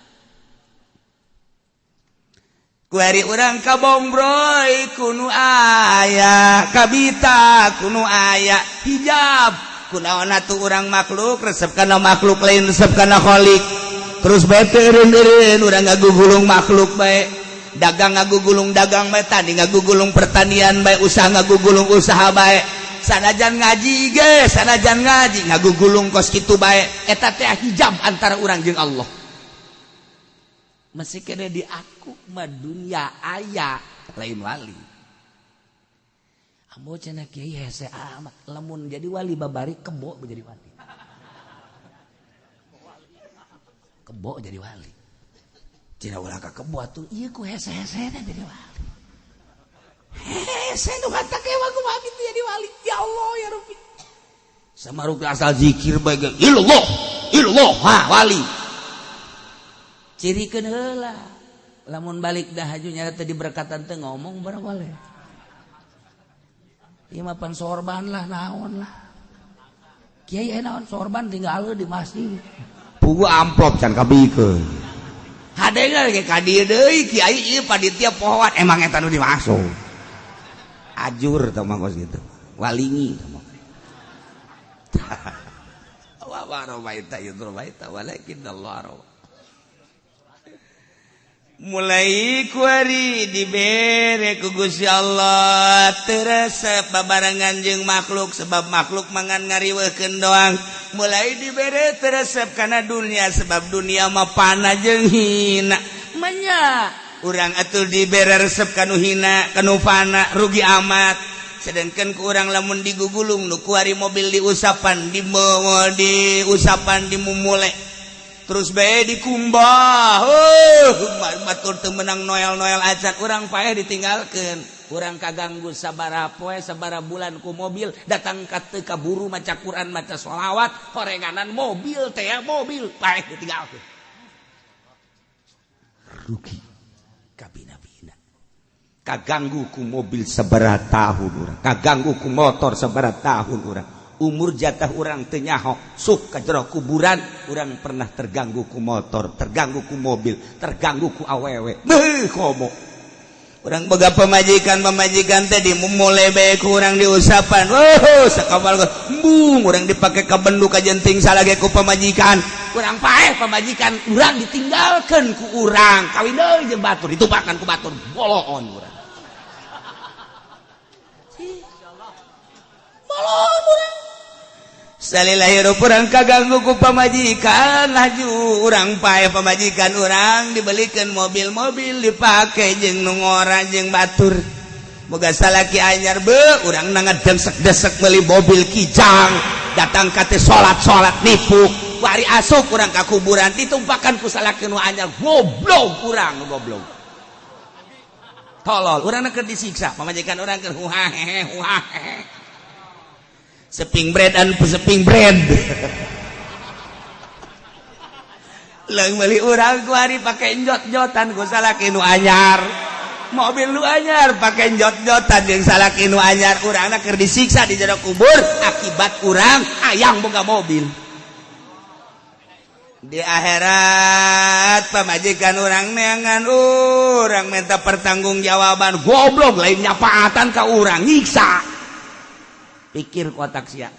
Kuari urang kabombroy kunu aya, kabita kunu aya, hijab kunaon atuh urang makhluk resep kana makhluk lain resep kana khalik. Terus bae teu eureun-eureun urang ngagugulung makhluk bae, dagang ngagugulung dagang bae, tani ngagugulung pertanian bae, usaha ngagugulung usaha bae, sanajan ngaji ge, sanajan ngaji ngagugulung kos kitu bae. Eta teh hijab antara urang jeung Allah.
Masih kena di aku mah dunia aya lain wali. Ambo cenah kiai hese amat lamun jadi wali babari kebo jadi wali. Kebo jadi wali. Cenah ulah ka kebo atuh ieu ku hese-hese jadi wali. Hese nu kata kewa kumaha kitu jadi wali. Ya Allah ya Rabbi.
Samaruk asal zikir bae ge illallah illallah ha wali.
Cirikeun heula lamun balik dah haju nyara teh diberkatan teh ngomong barang boleh. Ieu mah pan sorban lah naon lah. Kiai naon sorban tinggal di masjid.
Pugu amplop can kabikeun. Hadenga ge ka dieu deui kiai ieu panitia pohoan emang eta nu dimasuk. Ajur tah mah kos kitu. Walingi tah mah. Wa wa romaita yudromaita walakin Allah rawa. Mulai kuari dibere ku Gusti Allah teresep babarengan jeung makhluk sebab makhluk mangan ngariweuhkeun doang. Mulai dibere teresep kana dunia sebab dunia mah pana jeung hina. Manya urang atuh dibere resep kanu hina kanu fana rugi amat. Sedangkan ku urang lamun digugulung nu kuari mobil diusapan diusapan dimumule terus bae dikumbah. Oh, batur teu meunang noel-noel acan urang paeh ditinggalkeun.
Urang kaganggu sabaraha poe, sabaraha bulan ku mobil, datang ka teu kaburu maca Quran, maca sholawat, horenganan mobil teh, mobil paeh ditinggalkeun. Rugi kabina-bina.
Kaganggu ku mobil sabaraha tahun urang, kaganggu ku motor sabaraha tahun urang. Umur jatah urang teu nyaho, sok ka jero kuburan urang pernah terganggu ku motor, terganggu ku mobil, terganggu ku awewe. Beuh, komo urang boga pamajikan, pamajikan teh dimumule bae ku urang, diusapan. Oh, sakabal embung urang dipake ka bendu ka jenting salage ku pamajikan.
Urang paeh, pamajikan urang ditinggalkeun ku urang, kawin deui jeung batur, ditumpakan ku batur, boloon urang. Boloon urang.
Salila hirup urang kaganggu ku pamajikan, laju urang paeh, pamajikan urang dibelikan mobil-mobil, dipake jeung nu ngora jeung batur. Boga salaki anyar, be urang na ngedengsek-desek meuli mobil Kijang, datang ka teh salat-salat nipu.
Wari asup urang ka kuburan, ditumpakan ku salaki nu anyar, goblok urang, goblok. Tolol, urang keur disiksa, pamajikan urang keur huha hehe huha hehe.
Seping bread an seping bread. Leung meuli urang kuari pake njot-njotan ku salaki nu anyar. Mobil nu anyar pake njot-njotan jeung salaki nu anyar, urangna keur disiksa di jero kubur akibat urang hayang boga mobil. Di akhirat pamajikan urang neangan urang minta pertanggungjawaban,
goblok, lain nyapaatan ka urang, nyiksa. Pikir kotak sia.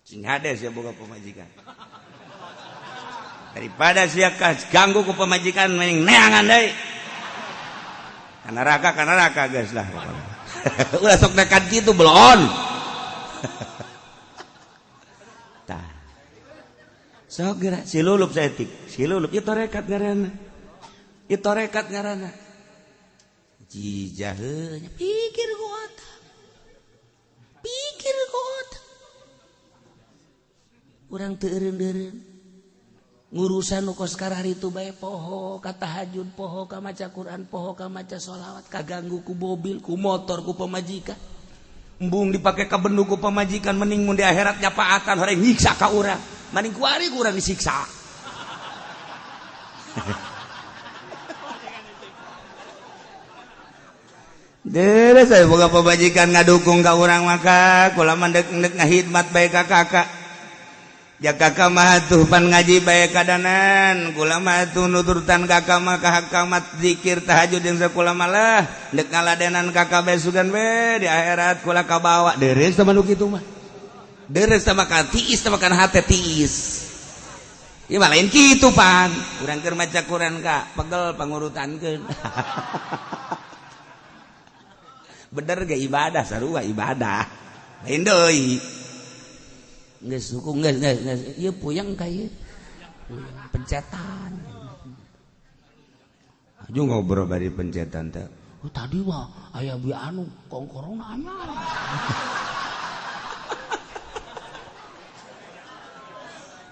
Sing hade sia boga pamajikan. Daripada sia ganggu ku pamajikan mending neangan deui. Ka neraka, ka neraka geus lah. Ulah sok nekat kitu belon. Tah. Sok geura si lulup saeutik, si lulup ieu tarekat ngaranna. Ieu tarekat ngaranna. Jijaheunya
pikir ku otak. Pikir ku otak. Urang teu eureun-eureun. Ngurusan nu kos kararitu bae poho ka tahajud, poho ka maca Quran, poho ka maca sholawat, kaganggu ku mobil, ku motor, ku pamajikan.
Embung dipake ka bendu ku pamajikan, mending mun di akhirat nyapaatan horeng nyiksa ka urang. Mending kuari ku urang disiksa. Dere saya boga pamajikan ngadukung ka urang maka kula mah dek ngahidmat bae ka kakak. Ja kakak mah atuh pan ngaji bae kadanan, kula mah atuh nuturtan kakak mah ka hakamat zikir tahajud jeung sakola malah dek ngaladenan kakak bae sugan we di akhirat kula kabawa. Deres teh nu kitu mah. Deres teh maka tiis teh makan hate tiis. Ieu mah lain kitu pan. Urang keur maca Quran ka pegel pangurutankeun. Bener ge ibadah sarua ibadah. Lain deui.
Geus hukum geus geus geus ieu puyeng ka ieu. Pencetan.
Aju ngobrol bari pencetan teh.
Oh, tadi mah aya bi anu kongkorong anyar.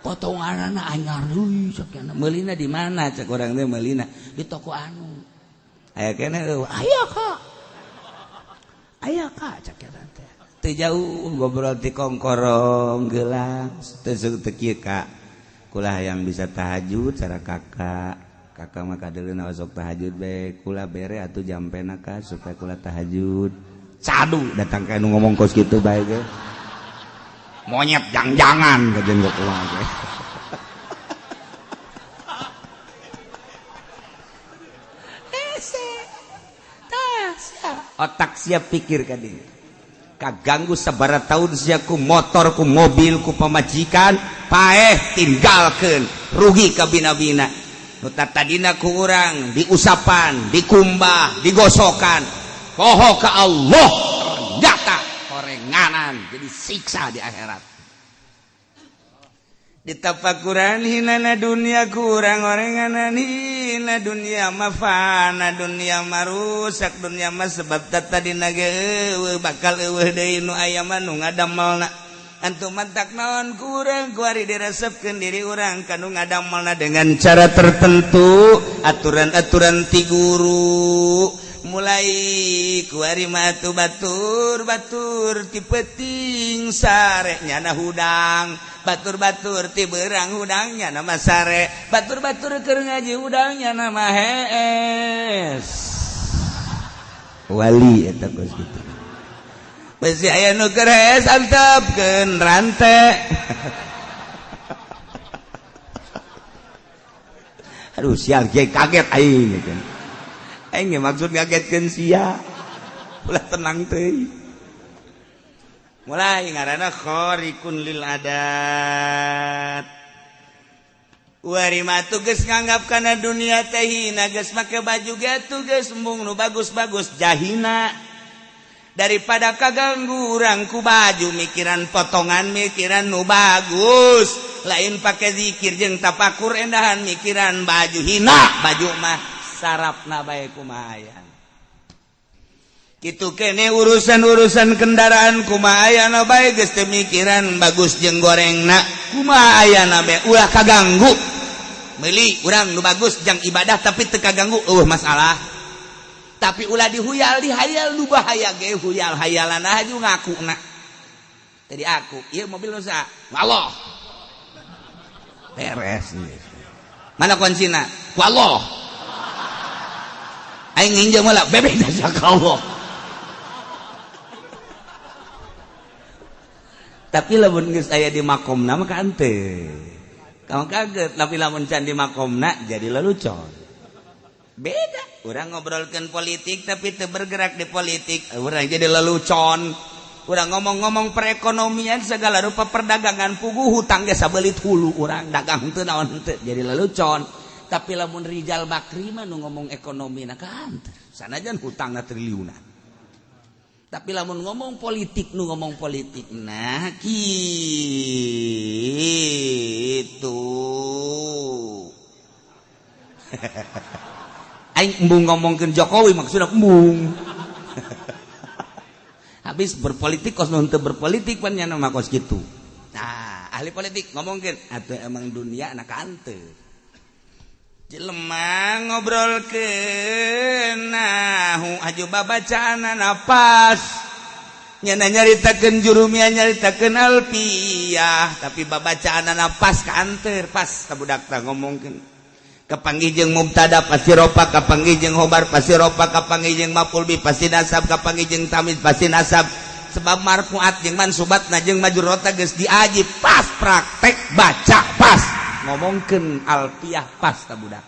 Potonganana anyar deui sakiana.
Meulina di mana cek urang teh meulina?
Di toko anu.
Aya keneh eueuh.
Aya ka. Aya ka cek eta teh.
Teu jauh ngobrol ti kongkorong gelang teu teu kieu ka. Kula hayang bisa tahajud cara kakak. Kakak mah kadeuleuna osok tahajud bae, kula bere atuh jampena ka supaya kula tahajud. Cadu datang ka nu ngomong kos kitu bae ge. Monyet jang-jangan kajen ge kula ge.
Hese. Tah sia.
Otak sia pikir ka dieu. Kaganggu sabaraha tahun sia ku motor, ku mobil, ku pamajikan, paeh tinggalkeun, rugi ka bina-bina. Nu tadina ku urang diusapan, dikumbah, digosokan. Poho ka Allah, ternyata horenganan jadi siksa di akhirat. Ditafakuran hinana dunia kurang orenganan hina dunia mafana dunia marusak dunia mah sebab tadina ge eueuh bakal eueuh deui nu aya mah nu ngadamelna. Antum mantak naon kurang kuari diresepkeun diri urang kanu ngadamelna dengan cara tertentu, aturan-aturan ti guru. Mulai kuari mah atuh batur-batur ti peuting sare nyana hudang, batur-batur ti beurang hudang nyana mah sare, batur-batur keur ngaji hudang nyana mah hees. Wali eta kos kitu. Besi aya nu keur hees antepkeun rante. Aduh sial kiai kaget aing gitu. Aing maksud ngagetkeun sia. Ulah tenang teuing. Mulai ngaranna khariqun lil adat. Wari mah geus nganggap kana dunia teh hina, geus make baju ge atuh geus embung nu bagus-bagus jahina. Daripada kaganggu urang ku baju mikiran potongan mikiran nu bagus, lain pake zikir jeung tapakur endahan mikiran baju hina, baju mah sarapna bae kumaha aya. Kitu kene urusan-urusan kendaraan kumaha ayana bae geus teu mikiran bagus jeung gorengna kumaha ayana bae ulah kaganggu. Meuli urang nu bagus jang ibadah tapi teu kaganggu eueuh masalah. Tapi ulah dihuyal dihayal nu bahaya ge huyal hayalan aju ngakuna. Tadi aku ieu mobil nu saha? Allah. Beres. Mana kuncina? Ku Allah. Aing nginjem heula bebek da ka Allah. Tapi lamun geus aya di makomna mah henteu. Kamu kaget, tapi lamun can di makomna jadi lelucon. Beda. Urang ngobrolkeun politik tapi teu bergerak di politik, urang jadi lelucon. Urang ngomong-ngomong perekonomian segala rupa perdagangan puguh hutang ge sabelit hulu urang dagang henteu naon henteu jadi lelucon. Tapi lamun Rijal Bakri mah nu ngomong ekonomi na ka henteu. Sanajan hutangna triliunan. Tapi lamun ngomong politik nu ngomong politik nah kitu. Aing embung ngomongkeun Jokowi maksudna embung. Habis berpolitik kos nu henteu berpolitik pan nya mah kos kitu. Nah, ahli politik ngomongkeun atuh emang dunia na ka henteu. Jelema ngobrolkeun nahu aju babacaanana pas. Nyana nyaritakeun jurumia nyaritakeun alfiah tapi babacaanana pas ka anteur pas ka budak tah ngomongkeun. Kapanggih jeung mubtada pasti ropa, kapanggih jeung khobar pasti ropa, kapanggih jeung maf'ul bi pasti nasab, kapanggih jeung tamyiz pasti nasab. Sebab marfuat jeung mansubatna jeung majrurna geus diaji pas praktek baca pas ngomongkeun alfiah pas ta budak.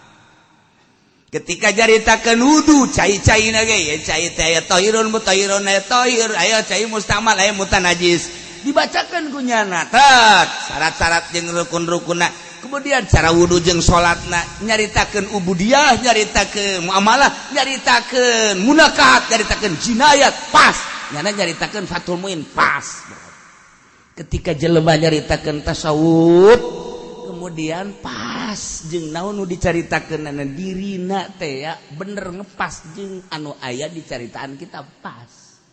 Ketika caritakeun wudu cai-caina ge ya cai teh aya tahirun mutahhirun aya tahir aya cai mustamal aya mutanajis dibacakeun ku nyana tet syarat-syarat jeung rukun-rukunna. Kemudian cara wudu jeung salatna nyaritakeun ubudiyah nyaritakeun muamalah nyaritakeun munakahat nyaritakeun jinayat pas nyana nyaritakeun Fathul Muin pas. Ketika jelema nyaritakeun tasawuf kemudian pas jeung naon nu dicaritakeun na dirina teh ya bener ngepas jeung anu aya dicaritaan kita pas.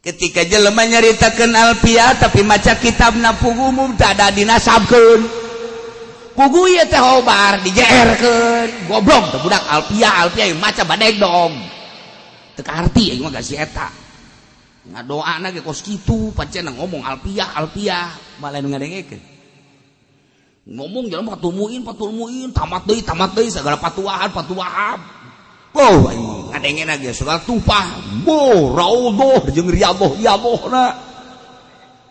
Ketika jelema nyaritakeun alfiah tapi maca kitabna puguh mubtada dinasabkeun puguh ieu teh hobar dijeerkeun goblok teh budak alfiah alfiah maca badeg dong teu kaarti aing mah si eta ngadoana ge kos kitu pancen ngomong alfiah alfiah malah nu ngadengekeun ngomong jalan patulmuin tamat deui segala patuahan patuahan boh aing ngadengena ge segala tupah boh raudhah jeung riyadhah riyadhahna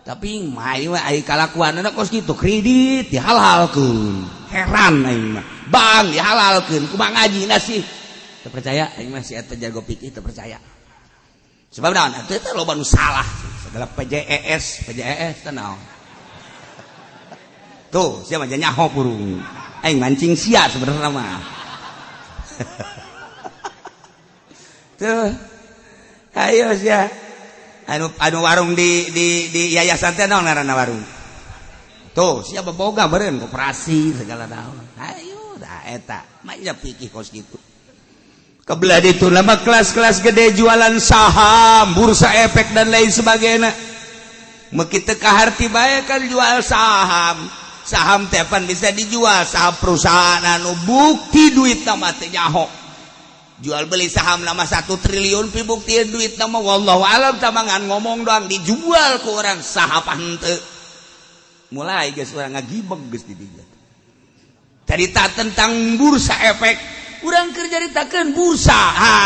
tapi mah ai kalakuanna kos kitu kredit dihalalkeun heran aing mah bang dihalalkeun kumaha ngajina sih teu percaya aing mah si eta jago pikir teu percaya sebab naon atuh teh loba nu salah segala PJES PJES teh naon tuh sia mah nyaho burung aing mancing sia sebenarnya mah tuh ayo sia anu warung di yayasan teh naon ngaranna warung tuh siapa boga meureun koperasi segala naon ayo da eta mah nya pikir kos kitu kebelah ditu lama kelas-kelas gede jualan saham bursa efek dan lain sebagainya meuki teu kaharti bae kan jual saham saham teh pan bisa dijual saham perusahaan anu bukti duitna mah teh nyaho. Jual beli saham nama 1 triliun pibuktian duit nama wallahu alam tamangan ngomong doang dijual ke orang saham henteu. Mulai geus urang ngagibeg geus di dieu. Cerita tentang bursa efek, urang keur caritakeun bursa. Ha,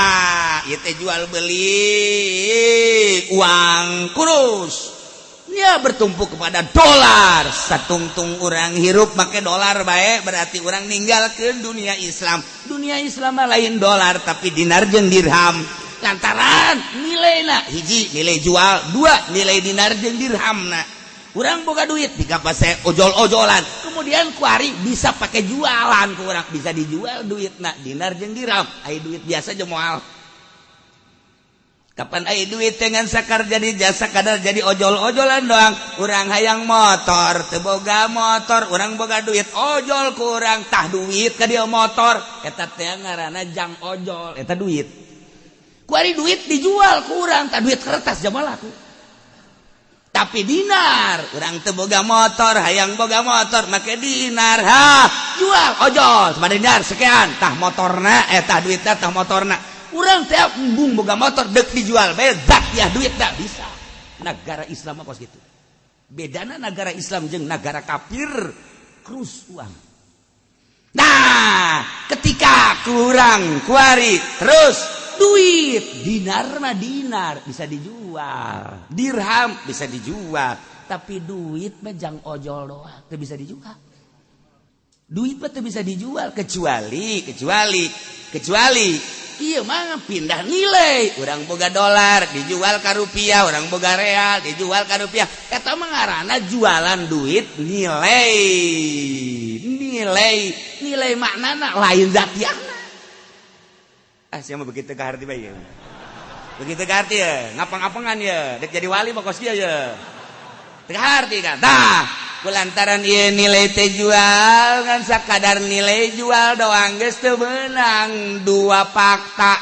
ieu teh jual beli uang kurus. Ya bertumpu kepada dolar. Satungtung orang hirup make dolar baik, berarti orang ninggalkeun dunia Islam. Dunia Islam mah lain dolar tapi dinar jeung dirham. Lantaran nilaina hiji nilai jual, dua nilai dinar jeung dirhamna. Urang boga duit dikapase ojol-ojolan, kemudian kuari bisa pakai jualan ku urang, bisa dijual duitna dinar jeung dirham. Ai duit biasa jeung moal. Kapan ai duit dengan sakar jadi jasa kadar jadi ojol-ojolan doang. Urang hayang motor, teu boga motor, urang boga duit ojol ku urang, tah duit ka dia motor, eta teh ngaranna jang ojol, eta duit. Kuari duit dijual ku urang, tah duit kertas jama laku. Tapi dinar, urang teu boga motor, hayang boga motor, make dinar, ha, jual ojol, sabada dinar sekian, tah motorna, tah duitna, tah motorna. Urang tiap embung boga motor dek dijual bae zat ya duit tak bisa. Negara Islam apa gitu. Bedana negara Islam jeung negara kafir krus uang. Nah, ketika kurang kuari terus duit dinar mah dinar bisa dijual, dirham bisa dijual, tapi duit mah jang ojol doang teu bisa dijual. Duit mah teu bisa dijual kecuali kecuali kecuali iya mah pindah nilai. Urang boga dolar dijual ka rupiah, urang boga real dijual ka rupiah. Eta mah ngaranna jualan duit nilai. Nilai, nilai maknana lain zatiahna. Ah sia mah begitu ka harti bae. Begitu ka harti ya, ngapang-ngapangan ya, dek jadi wali mah kos kieu ya. Teu harti kan. Tah, kulantaran ieu nilai teh jual kan sakadar nilai jual doang geus teu meunang dua fakta.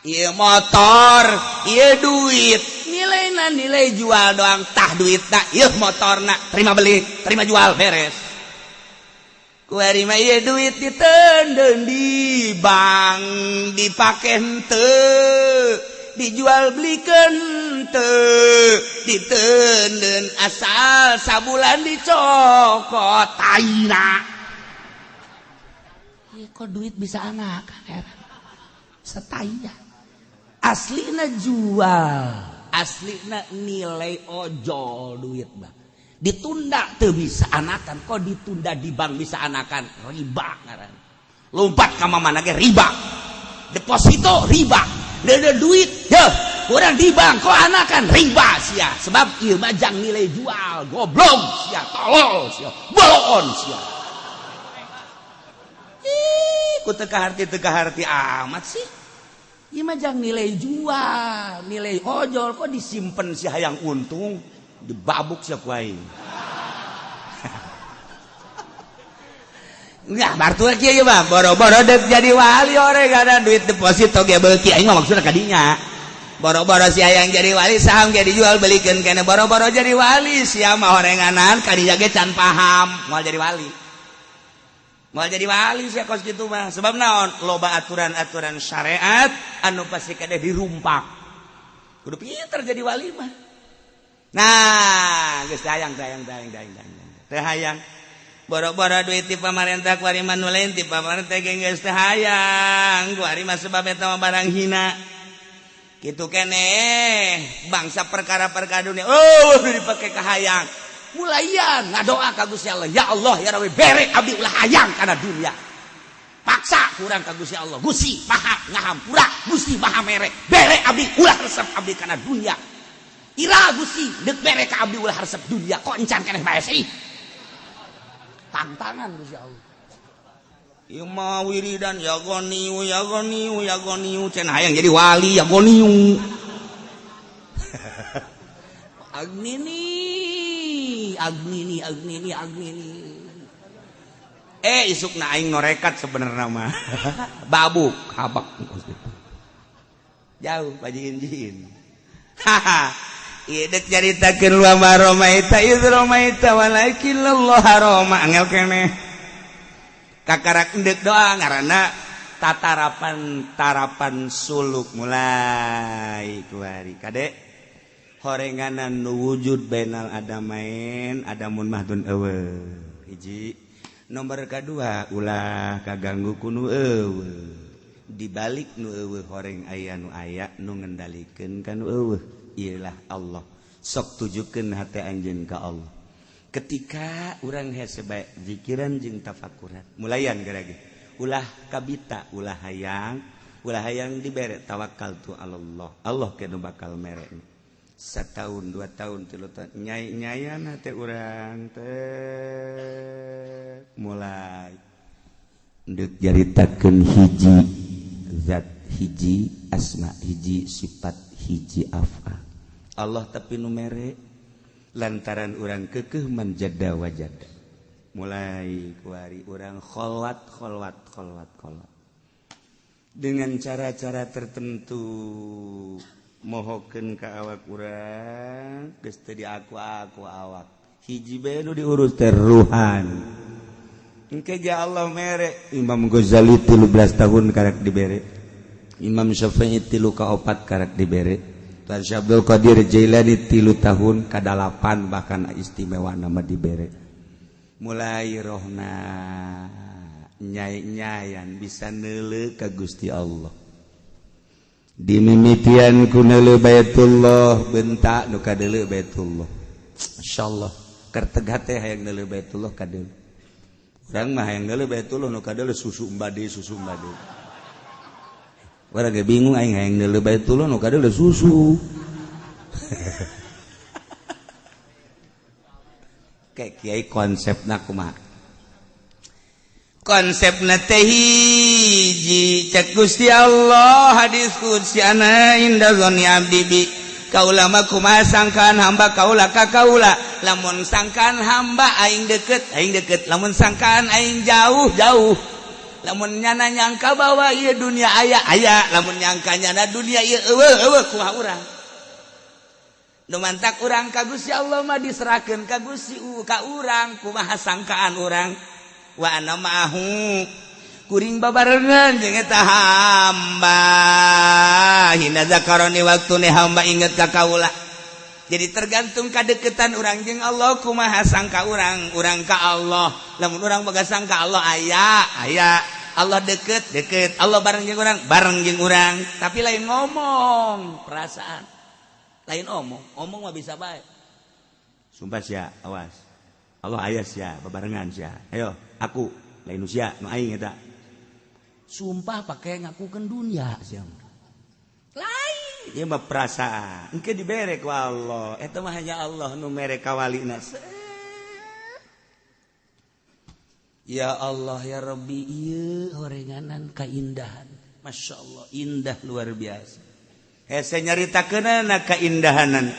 Ieu motor, ieu duit, nilaina nilai jual doang tah duitna, ieu motorna, terima beli, terima jual beres. Kuari mah ieu duit diteundeun di bank dipake henteu, dijual belikan henteu, diteundeun asal sabulan dicokot taina. Ieu kok duit bisa anak heran. Setaya. Aslina jual, aslina nilai ojol duit mah. Ditunda teu bisa anakan, kok ditunda di bank bisa anakan, riba ngaran. Lompat ka mana ge riba. Deposito riba. Dede duit, ya, kurang di bank kok anakan riba sia. Sebab ieu mah jang nilai jual, goblok sia, tolol sia, boloon sia. Ih, ku teu kaharti amat sih. Ieu mah jang nilai jual, nilai ojol kok disimpen si hayang untung, dibabuk sia ku aing. Enggak, bartu kieu mah boro-boro dek jadi wali ore kada duit deposito ge beuki aing mah maksudna kadinya. Boro-boro si hayang jadi wali saham ge dijual belikeun keneh boro-boro jadi wali sia mah horenganan kadinya ge can paham moal jadi wali. Moal jadi wali sia kos kitu mah sebab naon loba aturan-aturan syariat anu pasti kade dirumpak. Kudu pinter jadi wali mah. Nah, geus hayang hayang hayang hayang teu hayang. Boro-boro duit ti pamarentah kuari mah nu lain ti pamarentah ge geus teu hayang kuari mah sebab eta mah barang hina. Kitu keneh bangsa perkara-perkara dunia oh dipake ka hayang. Mulaian ngadoa ka Gusti Allah, ya Allah ya Rabbi bere abdi ulah hayang kana dunia. Paksa kurang ka Gusti Allah, Gusti maha ngahampura, Gusti maha mere, bere abdi ulah resep abdi kana dunia. Ira Gusti deuk bere ka abdi ulah resep dunia kok encan keneh bae sih. Tantangan Gusti Allah. Ieu mah wiridan ya goniu ya goniu ya goniu cenah hayang jadi wali ya goniu. Agnini agnini agnini agnini. Isukna aing norekat sebenarnya mah. Babuk habak jauh pajiin-jiin. Haha. Ieu dek caritakeun wa ma ramaita iz ramaita walakin Allah rama angel keneh. Kakarak endek doa ngaranna Tatarapan tarapan suluk mulai kuari kade horenganan nu wujud bainal adamain adamun mahdun eueuh hiji nomor kadua ulah kaganggu ku nu eueuh dibalik nu eueuh horeng aya nu aya nu ngendalikeun ka nu eueuh ieulah Allah sok tujukeun hate anjeun ka Allah ketika urang hese bae zikiran jeung tafakuran mulayan gerage ulah kabita ulah hayang dibere tawakal tu Allah Allah ke nu bakal mere setahun 2 tahun 3 tahun nyai-nyayan teh urang teh mulai deuk nyaritakeun hiji zat hiji asma hiji sifat hiji afal Allah tapi nu mere lantaran urang keukeuh manjada wajada mulai kuari urang kholwat kholwat kholwat kholwat dengan cara-cara tertentu mohokeun ka awak urang geus teu diaku-aku awak hiji bae nu diurus teh ruhan engke ge Allah mere Imam Ghazali 13 tahun karek dibere Imam Syafi'i 3 ka 4 karek dibere Tan Syekh Abdul Qadir Jailani 3 tahun ka 8 bahkan istimewa nama dibere mulai rohna nyai-nyayan bisa neuleuh ka Gusti Allah dimimitian ku neuleuh Baitullah bentak nu kadeuleuh Baitullah masyaallah kerteg hate hayang neuleuh Baitullah kadeuleuh urang mah hayang neuleuh Baitullah nu kadeuleuh susu mbade urang ge bingung aing hayang neuleuh Baitullah nu kadeuleuh susu kayak kiai konsepna kumaha konsepna teh hiji cek Gusti Allah hadis qudsi ana inda dzanni abdi bi kaula mah kumaha sangkaan hamba kaula ka kaula lamun sangkaan hamba aing deket lamun sangkaan aing jauh jauh lamun nyana nyangka bahwa ieu dunia aya aya lamun nyangka nyana dunia ieu eueuh eueuh kumaha urang nu mantak urang ka Gusti Allah mah diserahkeun ka Gusti ka urang kumaha sangkaan urang wa ana ma'ahu kuring babarengan jeung eta hamba hina zakaroni waktune hamba inget ka kaula jadi tergantung kadeketan urang jeung Allah kumaha sangka urang urang ka Allah lamun urang boga sangka Allah aya aya Allah deket deket Allah bareng jeung urang bareng jeung urang tapi lain ngomong perasaan lain omong, omong mah bisa baik. Sumpah sia, awas. Allah aya sia, babarengan sia. Ayo, aku lain usia, nu aing eta. Sumpah pakai ngakukeun dunia sia. Lain, ieu mah perasaan. Engke dibere ku Allah. Eta mah hanya Allah nu mere ka walina. Ya Allah ya Rabbi, ieu horenganan kaindahan. Masya Allah, indah luar biasa. Hese nyaritakeunana kaindahanan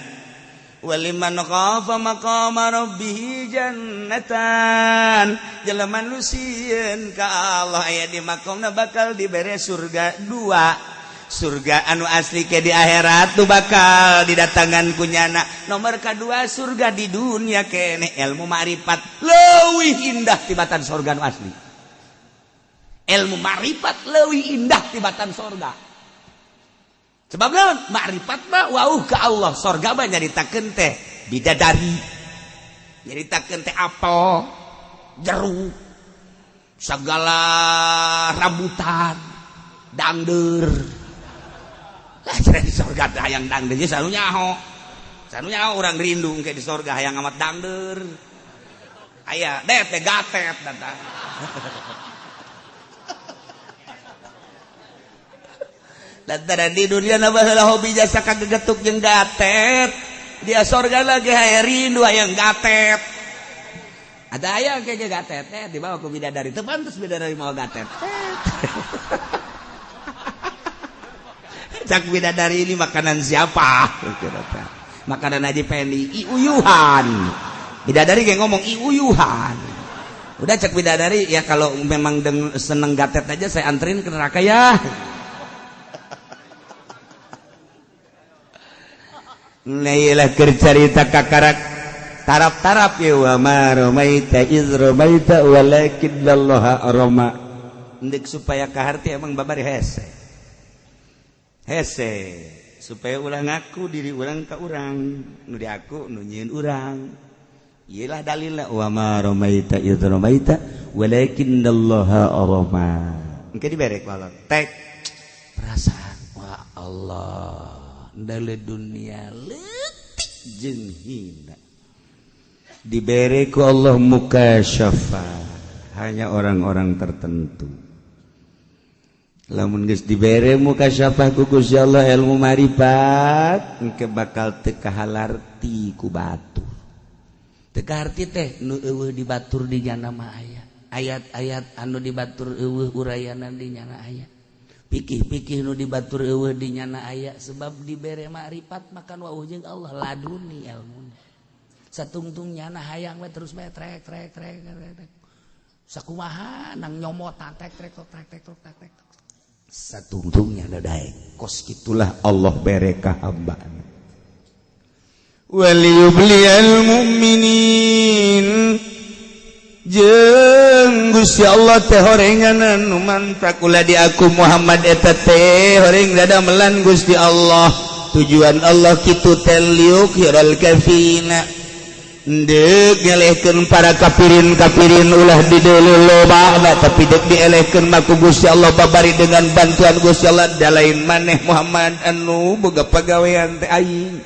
waliman khafa maqama rabbih jannatan jelema nu sieun ka Allah aya di makomna bakal dibere surga dua surga anu asli ke di akhirat tu bakal didatangan ku nyana nomor kadua surga di dunia kene ilmu ma'rifat leuwih indah tibatan surga anu asli ilmu ma'rifat leuwih indah tibatan surga sebab naon makrifat mah wauh ka Allah sorga mah nyaritakeun teh bidadari nyaritakeun teh apel jeruk segala rambutan dangdeur lah cenah di sorga teh hayang dangdeur ge sanu nyaho urang rindu engke di sorga hayang amat dangdeur aya deh teh gatet datang lantaran di dunia baheula hobi jasa kagegetuk jeung gatet dia sorga lagi hayang rindu hayang gatet ada aya kayak gatet teh dibawa ku bidadari teu pantes bidadari mau gatet cak bidadari ini makanan siapa makanan Haji Pendi iuyuhan bidadari kayak ngomong iuyuhan udah cak bidadari ya kalau memang seneng gatet aja saya anterin ke neraka ya. Nailah kercarita kakarak tarap-tarap ya wa ma ramaita iz ramaita walakinallaha rama. Ndek supaya kaharti emang babari hese. Hese supaya ulah ngaku diri urang ka urang, nu diaku nu nyieun urang. Iyalah dalilna wa ma ramaita idz ramaita walakinallaha rama. Engke dibere ku Allah. Tek perasaan wah Allah, ndale dunia leutik jeung hina. Dibere ku Allah mukasyafa hanya orang-orang tertentu. Lamun geus dibere mukasyafah ku Gusti Allah ilmu marifat engke bakal teu kahalarti ku batur. Teu kaharti teh nu eueuh dibatur di nyana mah aya. Ayat-ayat anu dibatur eueuh urayanan di nyana aya. Pikih-pikih nu dibatur eueuh di nyana aya sebab dibere makrifat makan wauh jeung Allah laduni ilmuna. Satungtung nyana hayang we terus bae trek trek trek trek. Sakumaha nang nyomotan trek trek trek trek trek trek. Satungtungnya ada daek. Kos gitulah Allah bere ka hambana. Waliyubliyal mu'minin jeung Gusti Allah teh horenganan nu mantak ulah di aku Muhammad eta teh horeng dadamelan Gusti Allah. Tujuan Allah kitu teh liukiral kafina. Deuk ngelehkeun para kafirin-kafirin ulah dideuleu loba tapi deuk dielehkeun mah ku Gusti Allah babari dengan bantuan Gusti Allah da lain maneh Muhammad anu boga pagawean teh aing.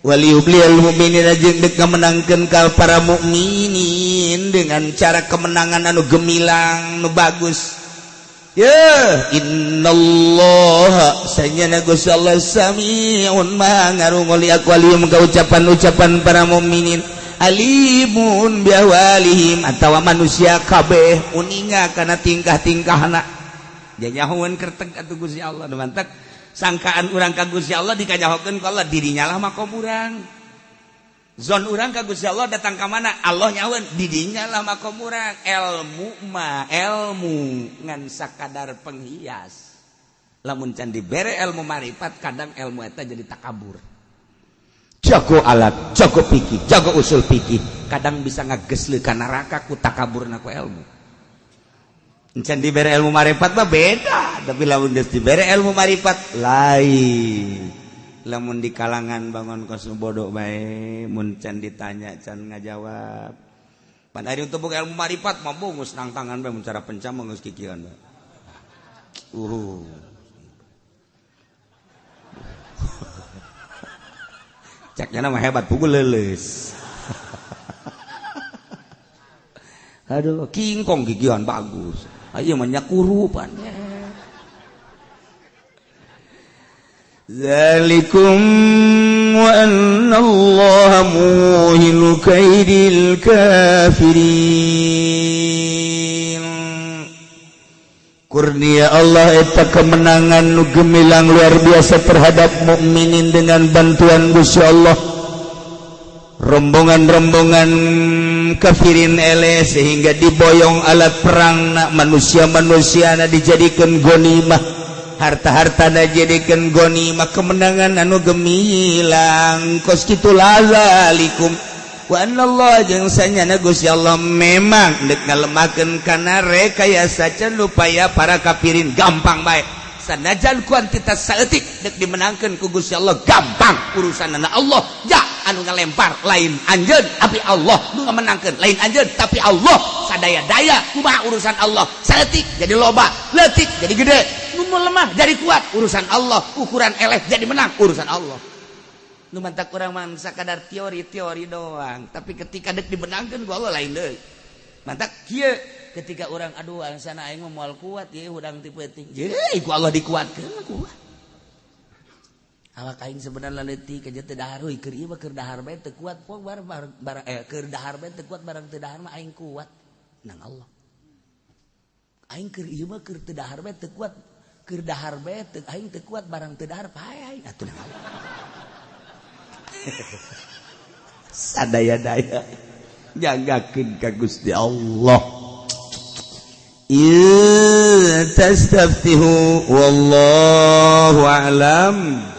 Waliyubliyal mu'minina jeung deuk ngamenangkeun ka para mukminin dengan cara kemenangan anu gemilang nu bagus. Ya innallaha sanyana Gusti Allah samiun maha ngarungu li aqwalihim ka ucapan-ucapan para mukminin alimun bi ahwalihim atawa manusia kabeh uninga kana tingkah-tingkahna. Janyahoeun kerteg atuh Gusti Allah nu mantak sangkaan urang ka Gusti Allah dikanyahokeun ku Allah dirinya lah makom urang. Zon urang ka Gusti Allah datang ka mana Allah nyahoeun didinya lah makom urang. Ilmu mah ilmu ngan sakadar penghias. Lamun can dibere ilmu marifat kadang ilmu eta jadi takabur. Jago alat, jago pikir, jago usul pikir, kadang bisa ngagesleuk ka neraka ku takaburna ku ilmu. Can dibere ilmu marifat mah beda, tapi lamun geus dibere ilmu marifat lain. Lamun di kalangan bangun kos bodoh bae mun can ditanya can ngajawab. Pan ari untuk boga ilmu marifat mah bungus nang tangan bae mun cara pencam mah geus kikieuan bae. Caknya mah hebat pukul leuleus. Aduh, kingkong gigian bagus. Ayo mah nyakurupan. Zalikum wa anna Allah muhinu kaidil kafirin. Kurnia Allah eta kemenangan nu gemilang luar biasa terhadap mukminin dengan bantuan Gusti Allah. Rombongan-rombongan kafirin ele sehingga diboyong alat perang na manusia-manusia na dijadikan gonimah, harta-harta na dijadikan gonimah, kemenangan anu gemilang. Kos kitu lazalikum wa anallah jeung sanyana Gusti Allah memang deuk ngalemakeun kana rekayasa can upaya para kafirin gampang bae. Sanajan kuantitas saeutik deuk dimenangkeun ku Gusti Allah gampang urusanana Allah. Ja anu ngalempar lain anjeun tapi Allah, nu ngamenangkeun lain anjeun tapi Allah. Sadaya-daya kumaha urusan Allah, saeutik jadi loba, leutik jadi gede, nu lemah jadi kuat urusan Allah, ukuran eleh jadi menang urusan Allah. Nu mantak urang mah sakadar teori-teori doang, tapi ketika deuk dimenangkeun ku Allah lain deui. Mantak kieu ketika orang aduh angsana aing mah moal kuat ye hudang ti peuting. Ye ku Allah dikuatkeun kuat. Awak aing sebenarnya leutik aja teu dahar euy keur ieu mah keur dahar bae teu kuat poe bar bar keur dahar bae teu kuat barang teu dahar mah aing kuat nang Allah. Aing keur ieu mah keur teu dahar bae teu kuat keur dahar bae teu aing teu kuat barang teu dahar pae aing atuh nang Allah. Sadaya-daya jagakeun ka Gusti Allah. In tastaftihu wallahu a'lam.